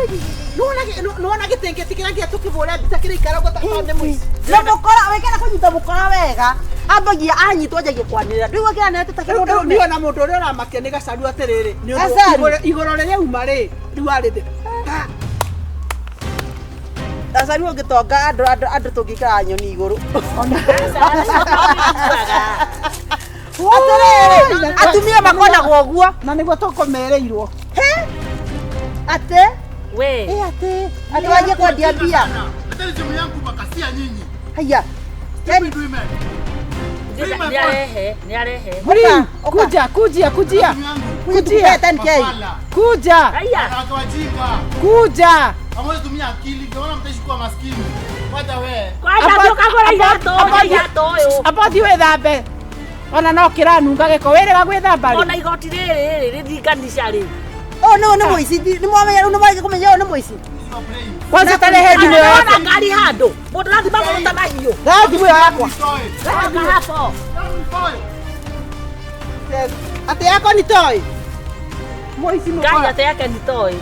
Nĩwona gĩtĩngĩti kĩrĩa nginya tũkĩbũra mbica kĩraikara ũguo ta nĩ mũici. Na mũkora wekera kũnyita mũkora wega ambagia anyitwo anjagie kwanĩrĩra ndũigua kĩranĩrĩra ta Rĩu kĩmũndũ niĩ ona mũndũ ũrĩa ũramakia nĩ Gacaru atĩrĩrĩ nĩ ũndũ Gacaru. igũrũ rĩrĩa uma rĩ rĩu arĩ thĩ. Gacaru ũngĩtonga andũ andũ andũ tũngĩikara nyoni igũrũ. Atĩrĩrĩ atumia makonagwo ũguo Na nĩguo tũkomereirwo. atĩ We. ĩ atĩ atĩ wanjie kwendia mbia. Leteni simu yangu makasia nyinyi. Haya. Stupid women. Nĩarehe, nĩarehe. Bri, kuja, kuja, kuja. Simu yangu. Kujia. 10K. Mafala. Kuja, Haya. Wanawake wajinga. kuja. Hamwezi tumia akili, ndio maana mtaishi kuwa maskini. Kwanza wewe. Kwanja ũkagũra iratũ, iratũ ũyũ. Amba ũthiĩ wĩthambe. Ona no kĩranunga gĩko wĩrĩga gwĩthamba rĩ. Ona igoti rĩrĩ rĩ rĩthinganisha rĩ. Ũyũ nĩ nĩ mũici nĩ mwamenya rĩu nĩ mwarĩkia kũmenya ũyũ nĩ mũici. Use your brain. Kwanza tarehe thimũ ĩyo yakwa. Ona ngari handũ. Mũndũ arathiĩ magũrũ ta mahiũ. Rehe thimũ ĩyo yakwa. Nitoe. Oka hapo. Nitoe. Atĩ yakwa nĩ toĩ. Mũici Ngai mũkora. atĩ yake nĩ toĩ.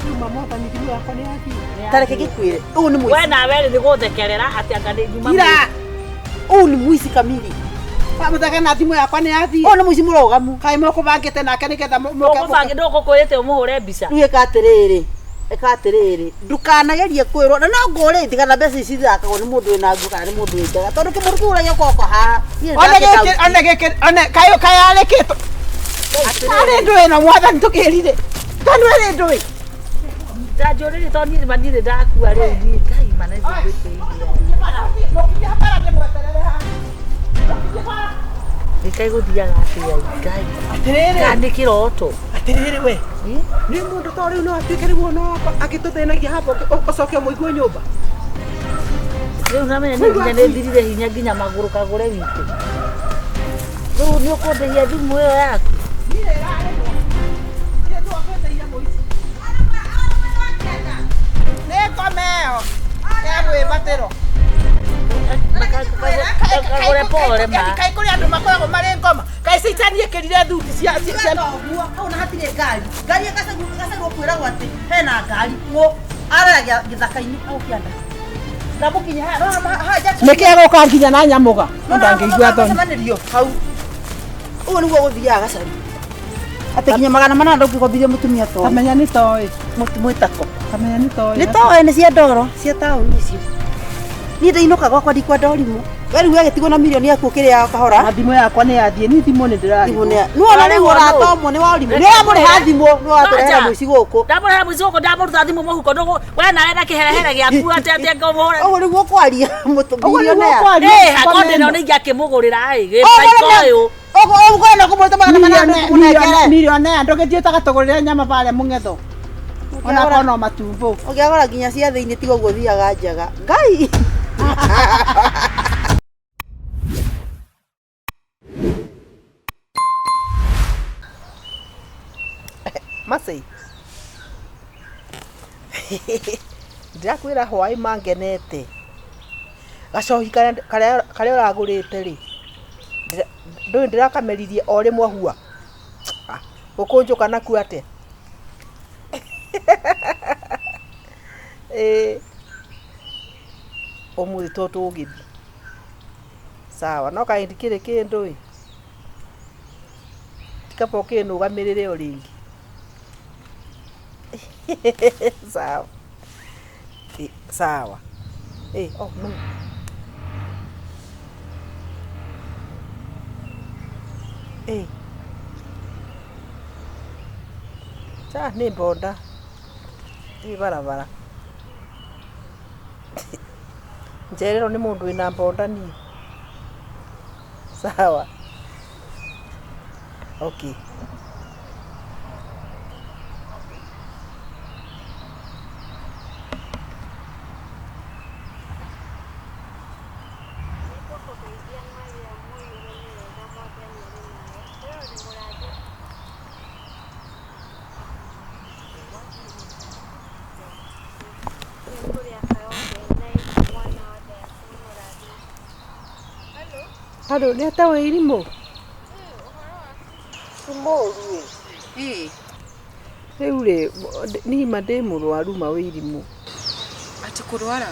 Yuma mwathani thimũ yakwa nĩ yathiĩ. Ta reke ngĩkwĩre ũyũ nĩ We mũici. nawe rĩ nĩ gũthekerera atĩ anga nĩ nyuma. Ira. Ũyũ nĩ mũici kamiri. Mũtheke na thimũ yakwa nĩ yathiĩ. Ũyũ nĩ mũici mũrũgamu. Kaĩ mũkũbangĩte nake nĩgetha mũke Ndũgũbangĩ ndũgũkwĩrĩte ũmũhũre mbica. Rĩu ĩka atĩrĩrĩ ĩka atĩrĩrĩ ndũkanagerie kwĩrwo na no ngũrĩtie kana mbeca ici ithakagwo nĩ mũndũ wĩna nguo kana nĩ mũndũ wĩ njaga tondũ kĩmũndũ kĩu ũragia kwakwa haha niĩ One nĩndakĩka- gĩkĩ one gĩkĩ one kaĩ kaĩ arĩkĩtwo. Arĩ ndũĩ na mwathani tũkĩrire. Tondũ ĩrĩ ndũĩ. Ndanjũrĩrie tondũ niĩ nĩ ndakua rĩu niĩ Ngai manene Nĩkaĩ gũthiaga atĩa Ngai. Atĩrĩrĩ. Kana nĩ kĩroto. Atĩrĩrĩ we. Nĩ mũndũ to rĩu no atuĩke rĩu ona wakwa agĩtũthĩnagia haha ũcoke ũmũigue nyũmba. Rĩu namenya nĩ nginya nĩ thirire hinya nginya magũrũ kagũre witũ. Rĩu nĩ ũkũndĩhia thimũ ĩyo yaku. Nĩ ngoma ĩyo ya gwĩbatĩro. Kagũre pore ma. Kaĩ kũrĩ andũ makoragwo marĩ ngoma. Kaĩ caitani ĩkĩrire thuti cia cia ũguo hau na hatirĩ ngari ngari ĩgacagwo kwĩragwo atĩ hena ngari ng'ũ araragia gĩthaka-inĩ hau kĩanda ndamũkinya haha Nĩkĩ egũka nginya na nyamũga? No ndangĩigua thoni. Ndangĩigua hau ũguo nĩguo gũthiaga Gacaru atĩ nginya 800 ndũngĩgombithia mũtumia toĩ Tamenya nĩ toĩ. mwĩtako Tamenya nĩ toĩ. nĩ toĩ nĩ cia ndoro cia taũni icio niĩ ndainũka gwakwa ndikwenda ũrimũ we rĩu wegĩtigwo na mirioni yaku ũkĩrĩaga kahora Na thimũ yakwa nĩ yathiĩ ni thimũ nĩ thimũ ndĩrarigwo. nĩ nĩwona rĩu ũratomwo nĩ wa ũrimũ nĩ ũramũrĩha thimũ nĩ watũrehera mũici gũkũ Ndamũrehe mũici gũkũ ndamũruta thimũ mũhuko ndũgũ we nawe na kĩherehere gĩaku atĩ atĩ ngũmũhũre. ũguo nĩguo ũkwaria Ũguo nĩguo ũkwaria. Ĩ hakwa ndĩna nĩ ingĩakĩmũgũrĩra ĩ gĩbaiko ũyũ. ũguo kũmũrĩta 800 kũmũnengere Milionea ndũgĩthiĩ ũtagatũgũrĩre nyama barĩa mũng'etho. Ona korwo no matumbo. ũngĩagũra nginya cia thĩinĩ tiga ũguo thiaga njaga ngai Macei. Ndĩrakwĩra hwaĩ mangenete. Gacohi karĩa karĩa ũragũrĩte rĩ. Ndũĩ ndĩrakameririe o rĩmwe hua. Gũkũnjũka nakuo atĩa? Ĩĩ. Ũmũthĩ to tũgĩthiĩ. Sawa, no kaĩ ndikĩrĩ kĩndũ ĩ. Ti kaba ũkĩnũgamĩrĩre o rĩngĩ. Sawa. Sawa. Oh no. Ca nĩ mbonda ĩ barabara. Njererwo nĩ mũndũ wĩna mbonda niĩ. Sawa. Okay. Halo, nĩ ata wĩ irimũ? Ti mũũru ĩ. Ĩĩ, Rĩu rĩ, niĩ ma ndĩ mũrwaru ma wĩ irimũ. atĩ kũrwara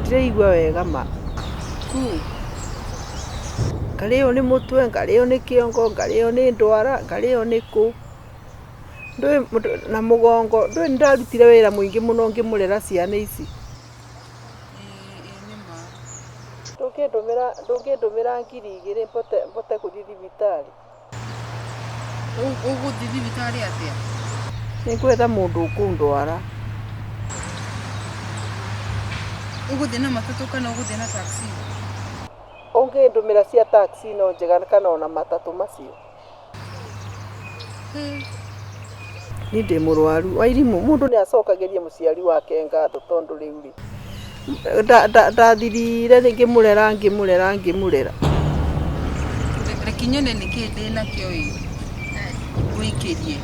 Ndiraigua wega ma. kũ Ngarĩo nĩ mũtwe, ngarĩo nĩ kĩongo, ngarĩo nĩ ndwara, ngarĩo nĩ kũ. Ndũĩ na mũgongo, ndũĩ nĩndarutire wĩra mũingĩ mũno ngĩmũrera ciana ici. Ĩĩ nĩ ma. Ndũngĩndũmĩra ndũngĩndũmĩra 2000 mbote gũthiĩ thibitarĩ. Ũgũthiĩ thibitarĩ atĩa? Nĩngwetha mũndũ ũkũndwara. Ũgũthiĩ na matatũ kana ũgũthiĩ na taxi? Ũngĩndũmĩra cia taxi no njega kana ona matatũ macio. Hĩ, Niĩ ndĩ mũrwaru. Wairimũ, mũndũ nĩ acokagĩria mũciari wake ngatho tondũ rĩu rĩ, ndathirire ngĩmũrera ngĩmũrera ngĩmũrera. Reke nyone nĩkĩĩ ndĩ nakĩo ĩ ngũikĩrie.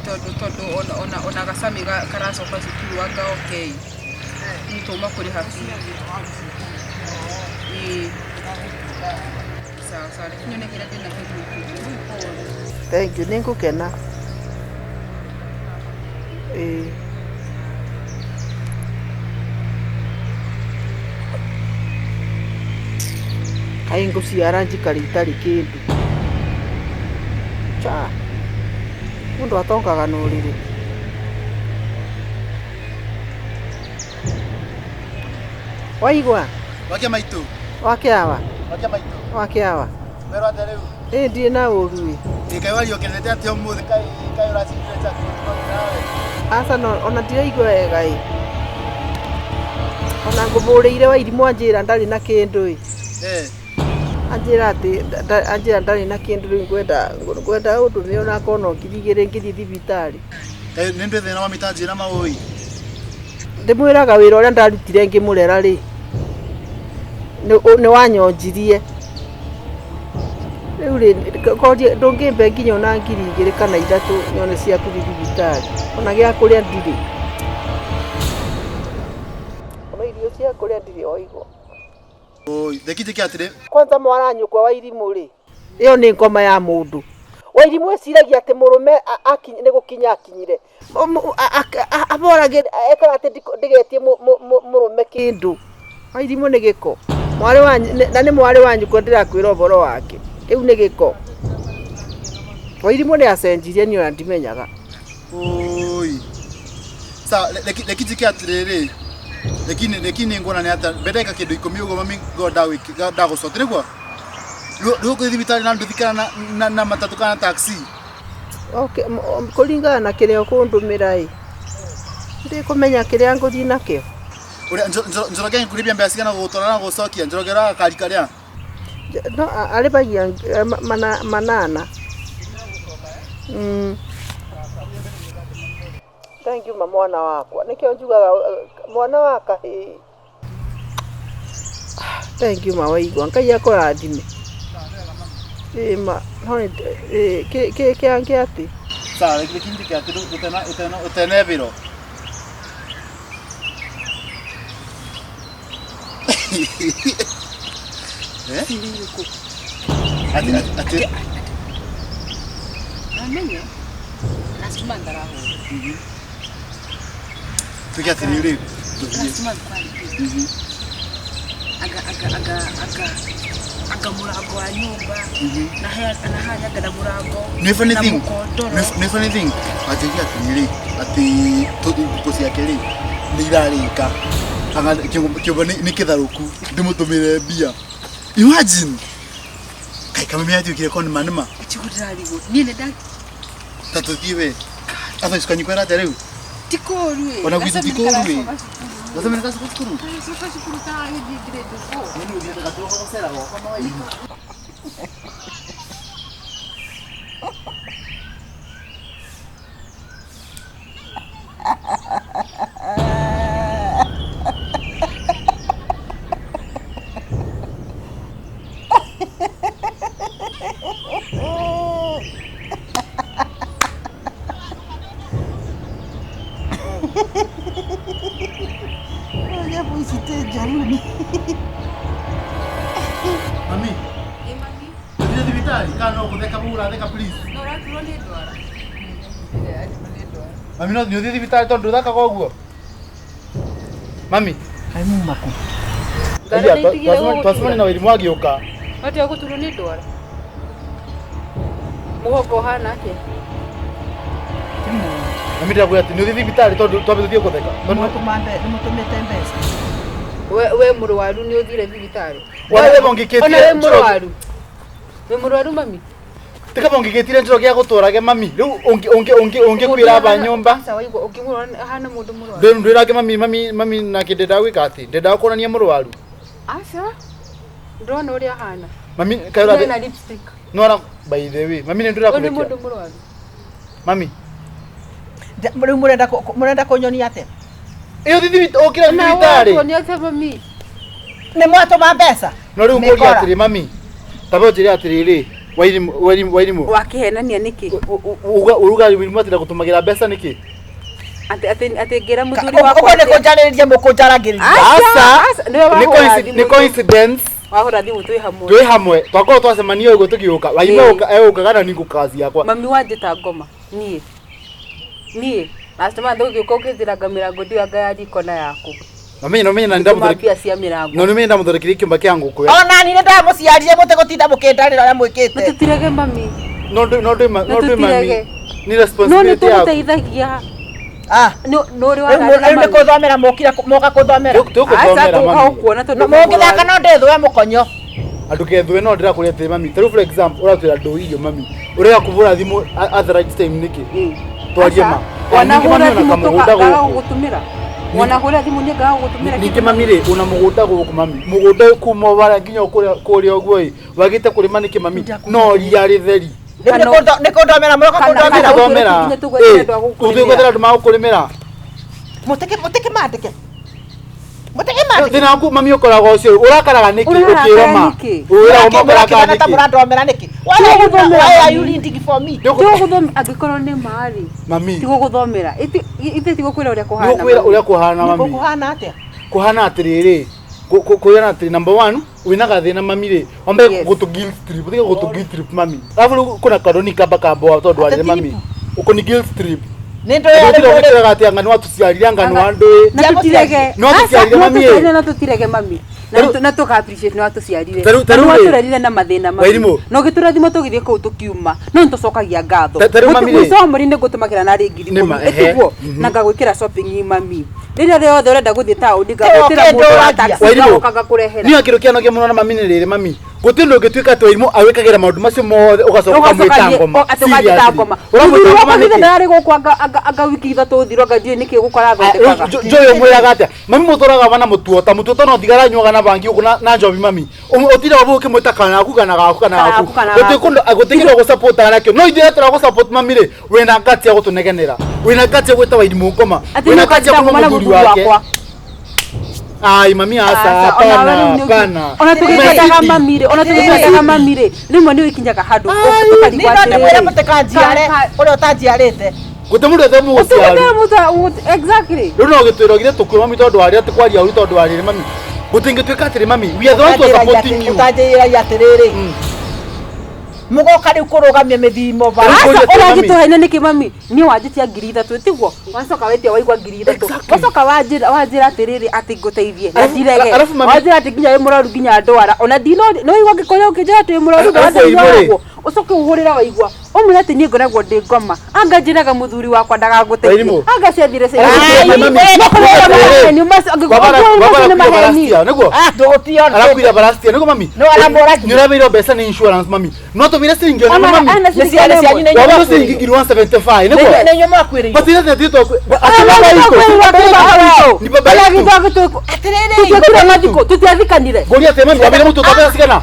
Tondũ tondũ ona ona ona gacami karacoka cukuru anga oke ĩ. Nĩ tũma kũrĩha bithi. Ĩĩ. Sawa sawa, reke nyone kĩrĩa ndĩ nakĩo ngũikĩrie. Rĩu pole. Thank you, nĩngũkena. Ĩĩ. Kaĩ ngũciara njikare itarĩ kĩndũ. Cha. Mũndũ atongaga na ũrĩrĩ. Waigua? Wakia maitũ. Wakĩawa? Wakia maitũ. Wakĩawa? Werwo atĩa rĩu? Ĩ ndirĩ na ũru ĩ. Ĩ kaĩ wariokerete atĩa ũmũthĩ kaĩ kaĩ ũracindire chaki nawe. Aca no ona ndiraigua wega ĩ. Ona ngũbũrĩire Wairimũ anjĩra ndarĩ na kĩndũ ĩ. Eh. Anjĩra atĩ anjĩra ndarĩ na kĩndũ rĩu ngwenda ngwenda ũndũme onakorwo no 2000 ngĩthiĩ thibitarĩ. Kaĩ nĩ ndĩ thĩna wa mĩtanji na maũi. Ndĩmwĩraga wĩra ũrĩa ndarutire ngĩmũrera rĩ, nĩ wanyonjirie. Rĩu rĩ, korie ndũngĩmbe nginya ona 2000 kana 3 nyone cia kũthiĩ thibitarĩ. Ona gĩa kũrĩa ndirĩ. Ona irio cia kũrĩa ndirĩ oigwo. Oi, theki njĩke atĩrĩ. Kwanza mwaranyũkwa Wairimũ rĩ, ĩyo nĩ ngoma ya mũndũ. Wairimũ eciragia atĩ mũrũme nĩ gũkinya akinyire. Aboragĩra ekaga atĩ ndigetie mũrũme kĩndũ. Wairimũ nĩ gĩko. Mwarĩ wa na nĩ mwarĩ wa nyũkwa ndĩrakwĩra ũhoro wake. Kĩu nĩ gĩko. Wairimũ nĩ acenjirie niĩ ona ndimenyaga. Oi. Sa reki njĩke atĩrĩrĩ. Reki nĩ nguona nĩ atĩa mbere kĩndũ 10 ũguo mami ngo ndagũcote nĩguo. Rĩu ũgũthiĩ thibitarĩ na nduthi kana na matatũ kana taxi. Okay, kũringana na kĩrĩa ũkũndũmĩra ĩ. Ndikũmenya kĩrĩa ngũthiĩ nakĩo. Ũrĩa Njoroge ngũrĩbia mbeca cigana gũgũtwara na gũcokia Njoroge ũraga gakari karĩa. No arĩbagia 800. Thank you ma mwana wakwa. Nĩkĩo njugaga mwana wa kahĩĩ. Thank you ma waigua. Ngai akũrathime. Ĩ ma no ĩ kĩ kĩangĩ atĩ. Sawa, reki njĩke atĩrĩ ũtena bĩro. Eh? Ati ati Amenye. Last month arahũra. tuge atĩrĩrĩ. Last month kwarĩ kĩ? Aga aga aga aga aga mũrango wa nyũmba na na hanya anga na mũrango Nĩ funny na thing. mũkondoro. Nĩ funny thing. Anjĩria atĩrĩrĩ atĩ ngũkũ ciake rĩ nĩ irarĩka. Anga kĩũmba nĩ kĩtharũku ndĩmũtũmĩre mbia. Imagine. Kaĩ kameme atuĩkire con man ma. Ichiko ndĩrarigwo. Niĩ nĩ nda Ta tũthiĩ we. Atha cikanyikwera atĩa rĩu? Ti kũũru ĩ. Ona gwitũ ti Gacamĩ kũũru ĩ. karacoka cukuru. Gacamĩ nĩ gacoka cukuru? Karacoka cukuru karagĩthiĩ grade four. Nĩ ũthiĩte gatuoka gũcera gwakwa no ĩ. Nyamũ ici ti njũru ni. Mami, Ĩ mami, tũthiĩ thibitarĩ kana no gũtheka mũratheka please. no ũraturwo nĩ ndwara? Ndĩraturwo nĩ ndwara. Mami no nĩ ũthiĩ thibitarĩ tondũ ndũthakaga ũguo. Mami, Kaĩ muma kũ? Ndwara nĩ itigire twacemania na gũgũtura. Wairimu agĩũka. Watiga gũturwo nĩ ndwara? Mũgongo ũhana atĩa? Mami ndĩrakwĩra atĩ nĩ ũthiĩ thibitarĩ tondũ twambe tũthiĩ gũtheka. Tondũ Nĩ mũtũmĩte mbeca. We mũrwaru nĩ ũthire thibitarĩ? Ona we ũngĩkĩtie Ona wĩ mũrwaru? Wĩ mũrwaru mami? Tika ũngĩgĩtire njoro gĩa gũtũrage mami. Rĩu ũngĩ ũngĩ ũngĩ ũngĩkwĩra ba nyũmba. Aca waigua ũngĩmũrora ahana mũndũ mũrwaru. Ndwĩrage mami mami mami nake ndendaga gwĩka atĩ ndendaga kuonania mũrwaru. Aca. Ndĩrona ũrĩa ahana. Mami kaĩ Ena ũrathiĩ lipstick. nora by the way mami nĩ Ũyũ nĩ ndĩrakũrekia. mũndũ mũrwaru. Mami Rĩu mũrenda mũrenda kũnyonia atĩa? ĩyo thithi ũkĩra Na thibitarĩ. watuonia atĩa mami? Nĩ mwatũma mbeca? No rĩu ngũria Mĩkora. atĩrĩ mami. Taba ũnjĩre atĩrĩrĩ Wairimu Wairimu Wairimu. Wakĩhenania nĩkĩ? Uga uruga Wairimu atĩ ndagũtũmagĩra mbeca nĩkĩ? Atĩ atĩ atĩ ngĩra mũthuri Ũguo wakwa nĩ atĩ- kũnjarĩrĩria mũkũnjaragĩrĩria. Aca, Aca. aca, nĩwe Nĩ wahũra coinci- thimũ. nĩ coincidence Wahũra thimũ twĩ hamwe. twĩ hamwe twakorwo twacemania ũguo tũgĩũka Wairimu Ĩĩ. egũkaga na niĩ ngũkaga ciakwa. Mami wanjĩta ngoma niĩ niĩ acema ndũgĩũka ũkĩnjĩranga mĩrango ndianga ya riko na yaku Mamenye no menye na Tũma ndamũthondekire mbia cia mĩrango no nĩ menye ndamũthondekeire kĩũmba kĩa ngũkũ. Ona niĩ nĩ ndamũciarire mũtegũtinda mũkĩndarĩra ũrĩa na mwĩkĩte. tũtirege mami No ndũ no ndũ no Na ndũ mami. tũtirege. Nĩ no nĩ responsibility yaku. tũgũteithagia Ah. nĩ ũrĩ Rĩu rĩu nĩ kũthomera mokire moka kũthomera. Tũkũthomera tũka mami. gũkuona tondũ Mũngĩthaka no ndĩthũe mũkonyo. Andũ kethwe no ndĩrakũria atĩrĩ mami. Tarĩu for example ũratwĩra ndũ irio mami. Ũrega kũbũra thimũ at the right time nĩkĩ? Twarie ma. Ningĩ mami wanahũra ona thimũ kamũgũnda tũkaga gũkũ. gũgũtũmĩra wanahũra thimũ nĩ ngaga gũgũtũmĩra Ningĩ mami rĩ una mũgũnda gũkũ mami. Mũgũnda kuma wara nginya kũrĩa kũrĩa ũguo ĩ. Wagĩte kũrĩma nĩkĩ mami? No ria rĩtheri. Rĩu nĩ kũndomera mũroka Kana- kũndomera. kana- Tũgũthomera. ũtũre tũgwethere andũ a gũkũrĩmĩra. Tũgwethere andũ magũkũrĩmĩra. Mũtĩkĩ mũtĩkĩ mandĩke. Mũtĩkĩ mandĩke. Thĩna waku mami ũkoragwo ũcio ũrakaraga nĩkĩ Ũrarakara ũkĩroma? nĩkĩ? Wĩra Mũrakĩona ũrakaraga ta nĩkĩ? mũrandomera nĩkĩ? Why Tũgũthomera are mami. you reading for me? tũgũthomera angĩkorwo nĩ marĩ Mami. tigũgũthomera ithe tigũkwĩra ũrĩa kũhana Nĩgũkwĩra mami. ũrĩa kũhana mami. Kũhana atĩa? Kũhana atĩrĩrĩ kũhana atĩrĩ number one wĩna gathĩna mami rĩ wambe Yes. gũtũ guilt trip ũtige gũtũ guilt trip mami alafu rĩu kwĩna karoni kamba kamboa tondũ warĩre Atĩ mami trip? ũkũni guilt trip Nĩ Ũtire ndũĩ ũgĩtĩraga atĩ anga nĩwatũciarire anga nĩwandũĩ na tũtirege No tũciarire mami ĩ. na tũtirege mami Na Tarĩu- na tũka appreciate nĩ watũciarire Tarĩu- Na tarĩu nĩ rĩ- watũrerire na mathĩna mami Wairimũ. na ũgĩtũrathima tũgĩthiĩ kũu tũkiuma no nĩ tũcokagia ngatho Tarĩu mami rĩ- mũico wa mweri nĩ ngũtũmagĩra narĩ ngiri Nĩ ma, ikũmi ehe. ĩtiguo na ngagwĩkĩra shopping mami rĩrĩa rĩothe ũrenda gũthiĩ taũni ngagwĩtĩra Kĩo mũndũ wa kĩndũragia. taxi Wairimũ. ngagoka ngakũrehera niĩ kĩndũ kĩanogia mũno na mami nĩ rĩrĩ mami gũtirĩ ũndũ ũngĩtuĩka atĩ Wairimũ awĩkagĩra maũndũ macio mothe ũgacoka ũkamwĩta ngoma atĩ ũkanjĩta ngoma Ũramwĩta mũthuri ngoma wakwa nĩkĩ? hithe ndararĩ gũkũ anga wiki ithatũ thiru anga ndiũĩ nĩkĩ gũkũ arathondekaga Joy ũmwĩraga atĩa mami mũtũraga wana mũtuota mũtuota no thigara anyuaga na bangi gũkũ na njobi mami ũtira wabu ũkĩmwĩta kana gaku kana gaku kana Kana gaku gaku, kana gũtirĩ gaku. kũndũ gũtirĩ kĩndũ gũsupportaga nakĩo no ithuĩ tũragũsupport mami rĩ wĩna guts ya gũtũnegenera wĩna guts ya gwĩta Wairimũ ngoma atĩ wĩna nĩ guts ya ũkanjĩta kuma ngoma na mũthuri mũthuri wake wakwa ai mami aca hapana hapana ona tũgĩkwendaga mami rĩ ona tũgĩkwendaga mami rĩ rĩmwe nĩ ũikinyaga handũ Nĩ ũkarigwo no ndĩmwĩre atĩrĩrĩ mũtikanjiare ũrĩa ũtanjiarĩte. gũtirĩ mũndũ ethe mũgũciaru exactly rĩu no gĩtwĩrogire tũkue mami tondũ warĩ atĩ kwaria ũru tondũ warĩrĩ mami gũtingĩtuĩka atĩrĩ mami we are the ones who are supporting you Ũtanjĩragia atĩrĩrĩ. Mũgoka rĩu kũrũgamia mĩthimo Rĩu bara. kũria Aca atĩrĩ, mami. ũragĩtũhenia nĩkĩ mami niĩ wanjĩtia ngiri ithatũ tiguo wacoka wetia waigua ngiri ithatũ Exactly. wacoka wanjĩra atĩrĩrĩ atĩ ngũteithie na Arabu- ndirege arabu mami- wanjĩra atĩ nginya wĩ mũrwaru nginya ndwara ona ndino no igua ngĩkorwo ũkĩnjĩra atĩ wĩ mũrwaru Arabu ndwara Wairimũ rĩ. ũguo ũcoke ũhũrĩre waigua Ũmwĩre atĩ niĩ ngoragwo ndĩ ngoma. Anga njĩraga mũthuri wakwa ndagagũteithie. Wairimũ. Anga ciathire niguo Ndũgũtio arakuira barastia niguo mami No aramũragia. nĩ ũrabeirwo mbeca nĩ insurance mami no tũmire ciringi ona mami Nĩ ciana cianyu nĩ wabirwo inyuĩ ciringi ngiri 175 niguo Nĩ inyuĩ mwakuĩrĩirwo. But ile ndio ni baba yetu. Tutiakire mathiko tutiathikanire. Ngoria atĩ mami wabire mũtu ũtabera cigana?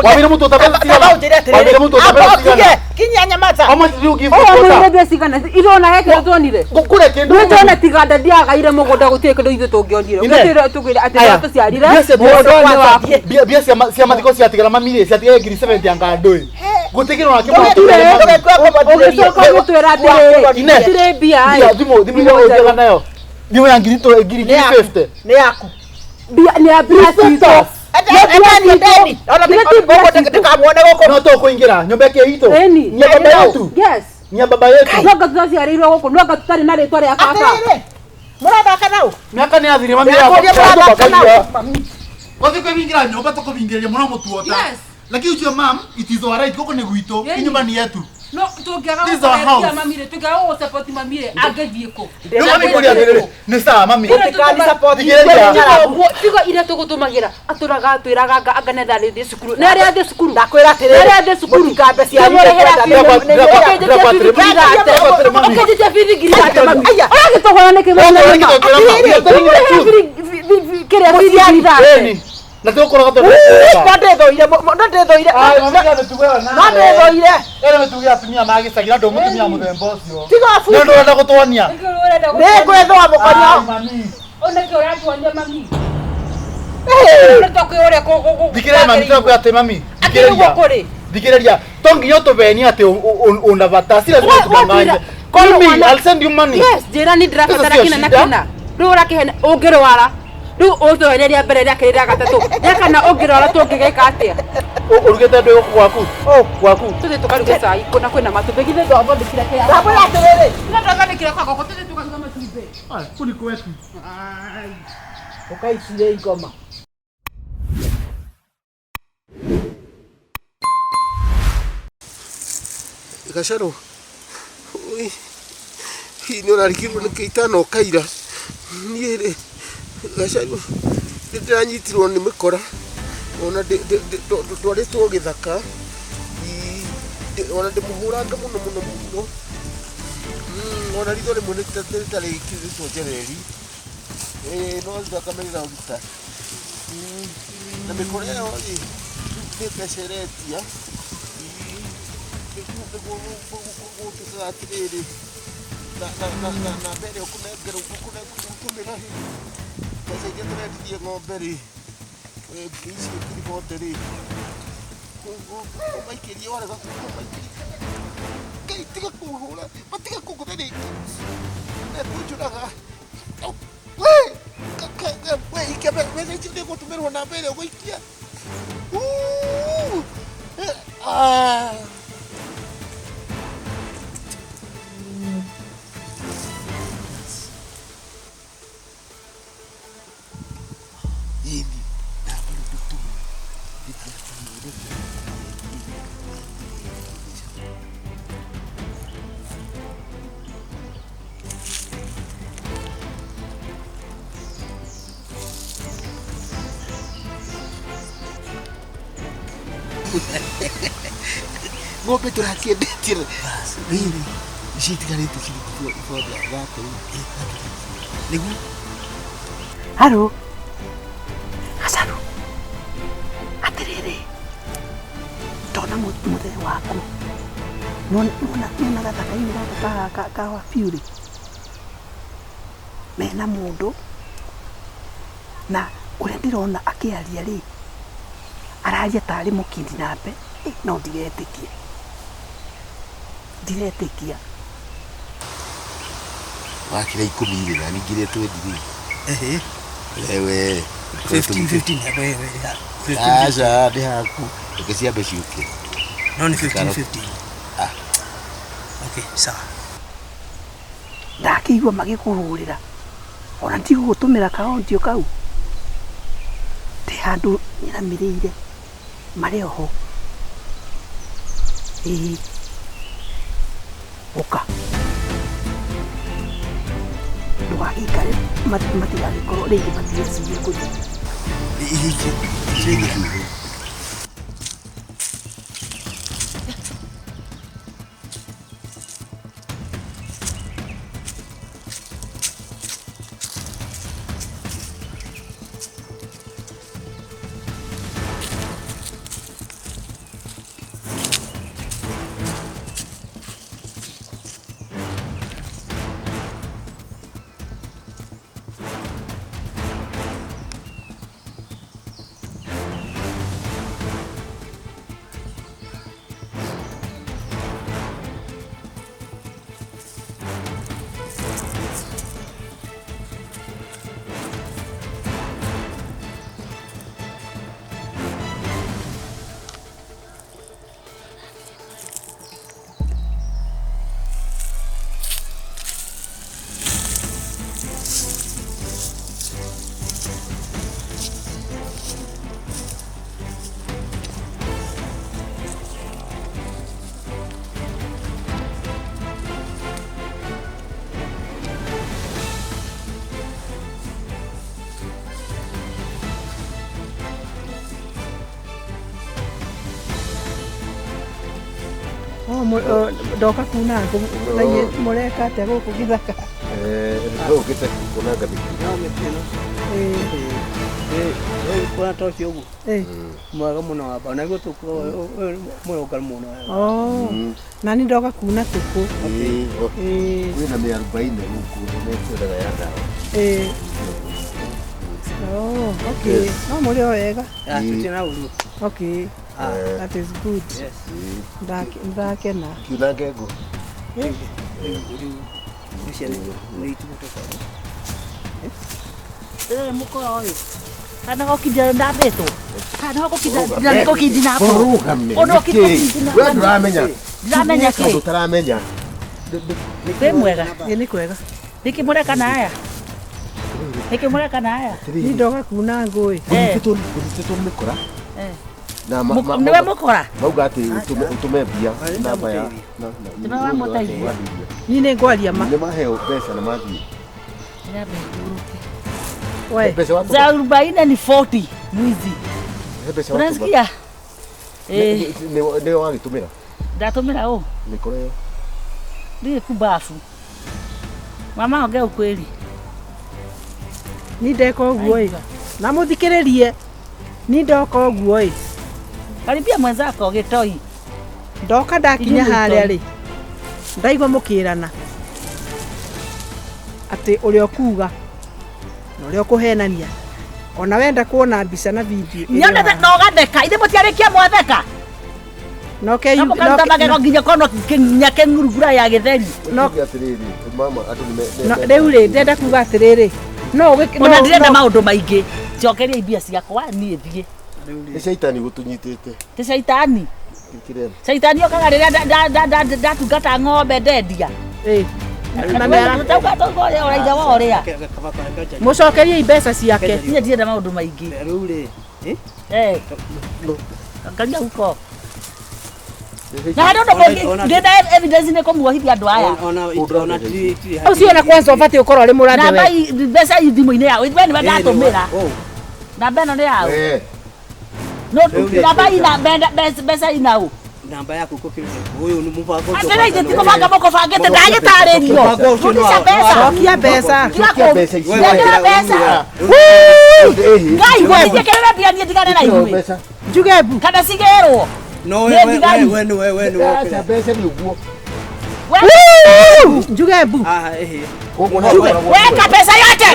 Wabire mũtu ũtabera cigana? Wabire mũtu ũtabera cigana? Kinya nyamata. How much do you give Ũũ for mwĩre quota? mbia cigana irona he kĩndũ tuonire. Gũkũre kĩndũ. Nĩtwona tiganda ndiagaire mũgũnda gũtirĩ kĩndũ ithuĩ tũngĩonire. Ine. Gũtirĩ tũkwĩra atĩ Aya. tũciarire Mbia cia- mũgũnda ũyũ nĩ waku. Mbia mbia cia cia mathiko ciatigara mami rĩ ciatigara ngiri 70 anga ndũĩ. Gũtigĩrwo na kĩmwe. Ũgĩcoka ũgĩtwĩra atĩrĩrĩ Ine. gũtirĩ mbia Mbia thimũ thimũ iria ũthiaga nayo. Thimũ ya ngiri tũ ngiri ngiri 50. Nĩ yaku. Mbia nĩ ya mbia citũ. Ndikamuone gũkũ. No tũkũingĩra nyũmba ĩkĩ itũ. Ĩni. Ni ya baba yetu. Yes. Ni ya baba yetu. Nwanga tũraciarĩirwo gũkũ nwanga tũtarĩ na rĩtwa rĩa baba. Atĩrĩrĩ. Mũrathaka nau? Miaka nĩ yathire mami Ndĩrakũria mũrathaka nau? Gũthiĩ kwĩhingĩra nyũmba tũkũhingĩrĩria mũno mũtuota. Yes. Lakini ujue mam, it is our right gũkũ nĩ gwitũ, Yeni. hii nyũmba ni yetu. No tũngĩaga This is our gũkũrekia house. mamire tũngĩaga gũgũsupport mamire angĩthiĩ kũ? Rĩu mami kũria atĩrĩrĩ, nĩ sawa mami. Ũguo tiga iria tũgũtũmagĩra atũraga atwĩraga anga anga nĩ athiĩ cukuru nĩ arĩa athiĩ cukuru Ndakwĩra atĩrĩrĩ. Nĩ arĩa athiĩ cukuru Mũtikambe cianyu Tũmũrĩhĩra nĩ bithi. Ũkĩnjĩtia bithi ngiri thate mami ũragĩtũhũra nĩkĩ kĩrĩa bithi ngiri thate Ĩni. Na tũkũroga tondũ. No ndĩthũire no ndĩthũire. Ai, mami kana mĩtugo ĩyo No nawe. ndĩthũire. Ĩno mĩtugo ya atumia ma gĩcagi na ndũ mũtumia mũthemba ũcio. Tiga Nĩ wabu. ũndũ ũrenda gũtuonia. Nĩ ngwĩthũa mũkonyo. Ai, mami. Ũnĩkĩ ũratuonia mami Thikĩrĩria mami tũrakwĩra atĩ mami. Akĩrĩ ũguo kũrĩ. Thikĩrĩria. To nginya ũtũbenie atĩ una bata. Si lazima Wa- ũtũdanganye. watwĩra- Call me, Mwana- I'll send you money. Yes, njĩra nĩ ndĩrabatara Sio kĩna na shida. kĩna. Rĩu ũrakĩhena ũngĩrwara. Rĩu ũtũhene rĩa mbere rĩa kerĩ rĩa gatatũ. Rĩa kana ũngĩrwara tũngĩgeka atĩa? Ũrugĩte ndũ gũkũ gwaku? Gwaku. Tũthiĩ tũkaruge cai kũna kwĩna matumbĩ. Githĩ ndwathondekire kĩrĩa? Ndakwĩra atĩrĩrĩ. Githĩ ndwathondekire kwa gũkũ tũthiĩ tũkaruga matumbĩ. Kũu nĩ kwetu. Ũkaicire ingoma. Gacarũ hihi nĩ ũrarigirwo nĩ kĩitana ũkaira niĩ rĩ Gacarũ nĩ ndĩranyitirwo nĩ mĩkora ona ndwarĩtwo gĩthaka ona ndĩmũhũranga mũno mũno mũno ona ritho rĩmwe nĩ rĩtarĩkĩrĩtwo njereri no thakame ĩraruta na mĩkora ĩyo rĩ nĩ mbeca ĩretia nĩguo gũtuĩkaga atĩrĩrĩ na mbere ũkũnengera ũkũnengera rĩ mbeca iria tũrendirie ng'ombe rĩ icio ngiri bote rĩ ũmaikĩrie warega kũmaikĩria Ngai tiga kũhũra matiga kũngũtha rĩngĩ mekũnjũraga we we ikia mbeca icio nĩ ũgũtũmĩrwo na mbere ũgũikia ah. Yini ng'ombe tũrakĩendetie rĩrĩ ici itigarĩte ciringi ibonde thate nĩguo Haro. Gacaru. Atĩrĩrĩ. Ndona mũthee waku. Nona gathaka-inĩ gaka ka wabiũ-rĩ. Mena mũndũ na ũrĩa ndĩrona akĩaria rĩ, araria tarĩ mũkindinape, no ndiretĩkia. Ndiretĩkia. Wakĩra ikũmi rĩ na ningĩ iria twendirie Ehe. wewe 15 15 wewe. 15 aca nĩ haku reke ciambe ciũke No ni 15 15. Ah. Okay, sawa. Ndakĩigua magĩkũhũrĩra. Ona ndigũgũtũmĩra kaondio kau. Ndĩ handũ nyiramĩrĩire marĩ oho. Ĩĩ. Ũka. Ndũgagĩikare matigagĩkorwo rĩngĩ matigĩcirie kũthiĩ. Ihinge. Ndoka kuna ngũ mũreka atĩa gũkũ gĩthaka? Ũkĩte kunanga mĩtĩ. No mĩtĩ ĩno. Kuna ta ũcio ũguo. Mwega mũno wamba. Na guo mũrũngaru mũno. Na niĩ ndoka kuna tũkũ. Kwĩna mĩarubaine gũkũ nĩmekwendaga ya ndawa. Okay. No mũrĩ o wega. Tũtirĩ na ũru. Okay. That is good. Yes. Ndakena. Kiunange ngũ. Rĩrĩ mũkora ũyũ. Kana gũkindia ndambĩtwo. Kana gũkindia gũkindia nako. Rũgame. Ona ũkindia. We ndũramenya. Ndiramenya kĩ. Kaũndũ ũtaramenya. Wĩ mwega. Ĩ nĩ kwega. Nĩkĩ mũreka na aya? Nĩkĩ mũreka na aya? Niĩ ndoka kuna ngũ ĩ. Ngũnyitĩtwo nĩ mĩkora. Nĩwe mũkora? Mauga atĩ ũtũme mbia namba ya. Nĩwe wamũteithia. Niĩ nĩ ngwaria ma. Nĩ maheo mbeca na mathiĩ. Za 40 ni 40 mwizi. Unasikia? Nĩwe wagĩtũmĩra? Ndatũmĩra ũ? Mĩkora ĩyo. Ndiĩ kubafu. Mama ongea ukweli. Niĩ ndeka ũguo ĩ. Na mũthikĩrĩrie. Niĩ ndoka ũguo ĩ. Karibia mwenzako gĩtoi. Ndoka ndakinya harĩa rĩ. Ndaigua mũkĩrana. Atĩ ũrĩa ũkuga na ũrĩa ũkũhenania. Ona wenda kuona mbica na video. Nyonete no gatheka. Ithe mũtiarĩkia mwatheka. No ke no mũkaruta magego nginya kono nginya kĩng'urugura ya gĩtheri. No mama andũ nĩ rĩu rĩ ndenda kuga atĩrĩrĩ. No ona ndirenda maũndũ maingĩ. Njokeria mbia ciakwa niĩ thiĩ. Nĩ caitani gũtũnyitĩte. Ti caitani. Caitani okaga rĩrĩa ndatungata ng'ombe ndendia. Mũcokerie mbeca ciake. Niĩ ndirenda maũndũ maingĩ. Rĩu rĩ. Angalia huko. Na handũ ndĩna evidence nĩ kũmuohithia andũ aya. Ũcio ona kwanza ũbatiĩ ũkorwo ũrĩ mũrathe we. Namba mbeca thimũ-inĩ yao. We nĩwe ndatũmĩra. Namba ĩno nĩ yao. No namba ina mbeca ina ũ? Namba yaku kũkĩrĩte. Ũyũ nĩ mũbango ũcio. Atĩrĩ ithe ti mũbango mũkũbangĩte ndagĩtarĩrio. Rudisha mbeca. Cokia mbeca. Cokia mbeca. Mbeca. Ngai gwĩtĩkĩrĩra mbia niĩ ndigane na inyuĩ. Njuge mbu. Kana cigĩrwo. No we we we we we Acha mbeca nĩ ũguo. Njuge mbu. Weka pesa yote.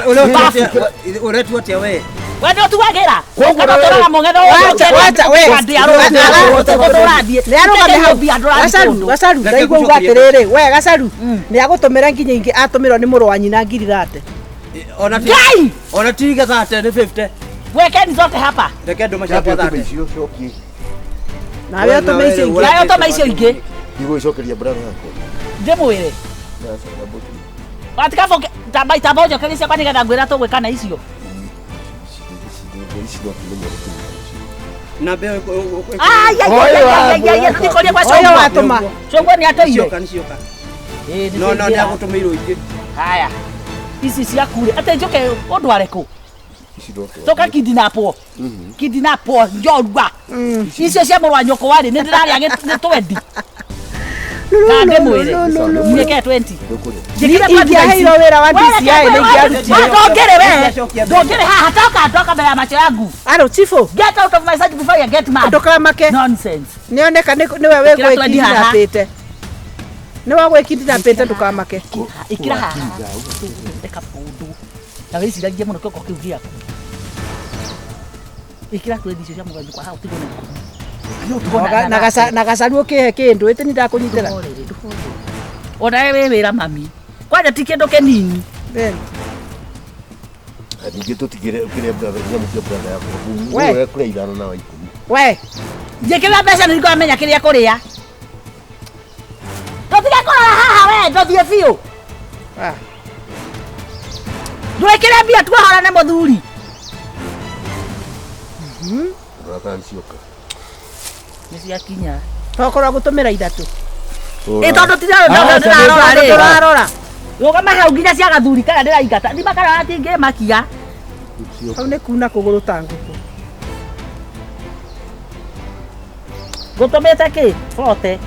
Ũretu atĩa we? We ndũtuagĩra. Kana tũraga mũng'etho nĩarũgame hau. Gacaru, Gacaru, ndaigua uga atĩrĩrĩ, we Gacaru, nĩagũtũmĩra nginya ingĩ atũmĩrwo nĩ mũrũ wa nyina ngiri thate. Ngai! Ona tiga thate nĩ 50. Wekeni zote hapa. Reke ndũma ciakwa thate. Icio cokie. Nawe ũtũme icio ingĩ. Nawe ũtũme icio ingĩ. Ndigũgĩcokeria brother yakwa. Ndĩmwĩre. Watika tamba itamba ũnjokerie ciakwa nĩgetha ngwĩra tũgwĩka na icio. Namba ĩyo Ai ai ai ai ai nĩkoria kwa Ũyũ watũma. Cũngwa nĩ atũire. Nĩ cioka. Ĩĩ, nĩ No no tũingĩra. nĩ agũtũmĩirwo ingĩ. Haya. Ici ciaku rĩ, atĩ njũke ũndware kũ? Toka kidnapo. Kidnapo njorua. Icio cia mũrũ wa nyũkwa rĩ, nĩ ndĩrarĩa nĩ 20. Kana ndĩmwĩre. Njĩke 20. Njĩkĩre twenty thaa ici. Ingĩaheirwo wĩra wa DCI nĩ ingĩarutire. Ndũngĩrĩ we. Ingĩacokia mbeca. Ndũngĩrĩ haha toka toka mbere ya macho yangu. Aro chifu Get out of my sight before you get mad. Ndũkamake. Nonsense. Nĩoneka nĩwe Ĩkĩra twendi haha. wĩgwĩkindinapĩte. Nĩwe wĩgwĩkindinapĩte ndũkamake. Ĩkĩra haha. Reka ũndũ. Na wĩciragie mũno kĩongo kĩu gĩaku. Ĩkĩra twendi icio cia mũgeni kwa hau tigwo na ikũmi. Na gacaru ũkĩhe kĩndũ ĩtĩ nĩ ndakũnyitĩra. Ona we wĩ wĩra mami. Kwanja ti kĩndũ kĩnini. Then, Ningĩ tũtigĩre kĩrĩa brother nyamũ cia brother yakwa. We. Wewe kũrĩa ithano na wa ikũmi. We. Njĩkĩrĩra mbeca nĩ ngamenya kĩrĩa kũrĩa. Tũtige kũrora haha we, ndũthiĩ biũ. Ah. Ndwĩkĩre mbia tuohorane mũthuri. Rora kana nĩ cioka. Nĩ ciakinya. Tokorwo gũtũmĩra ithatũ. Ĩ tondũ ndĩrarora rĩ. Tũrarora. Rũgama hau nginya cia gathuri karĩa ndĩraingata. Thima karĩa gatingĩmakia. Hau nĩ kuna kũgũrũ ta ngũkũ. Ngũtũmĩte kĩ? Bote.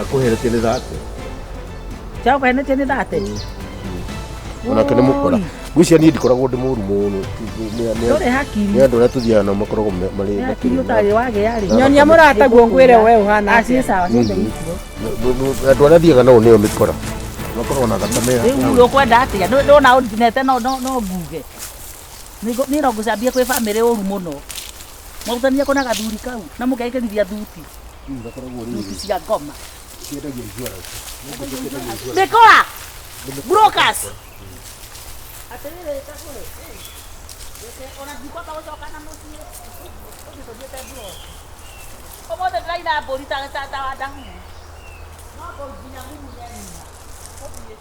Akũheretie nĩ thate. Ciakũhenetie nĩ thate. Onake nĩ mũkora. Ngwĩciria niĩ ndikoragwo ndĩ mũru mũno. Ndũrĩ hakiri. Nĩ andũ arĩa tũthiaga nao makoragwo marĩ Nĩ hakiri ũtarĩ wagĩa rĩ. Nyonia mũrataguo ngwĩre we ũhana Ah, atĩa. ciĩ sawa ciothe icio. Andũ arĩa thiaga nao nĩo mĩkora. Makoragwo na thakame ya. Rĩu ũkwenda atĩa? Ndona ũndinete no no no nguge. Niĩ no ngũcambie kwĩ bamĩrĩ ũru mũno. Mwarutania kũ na gathuri kau na mũkekĩrithia thuti. Thuti cia ngoma. Mĩkora! Brokers! Atĩrĩrĩ kagũre. Ona ndikwamba gũcoka na mũciĩ. Ũthiĩ tũthiĩte mburoti. Ũmũthĩ ndĩraina mbũri ta ta wa ndahu. No nginya mumunye nyina. Ũthiĩ.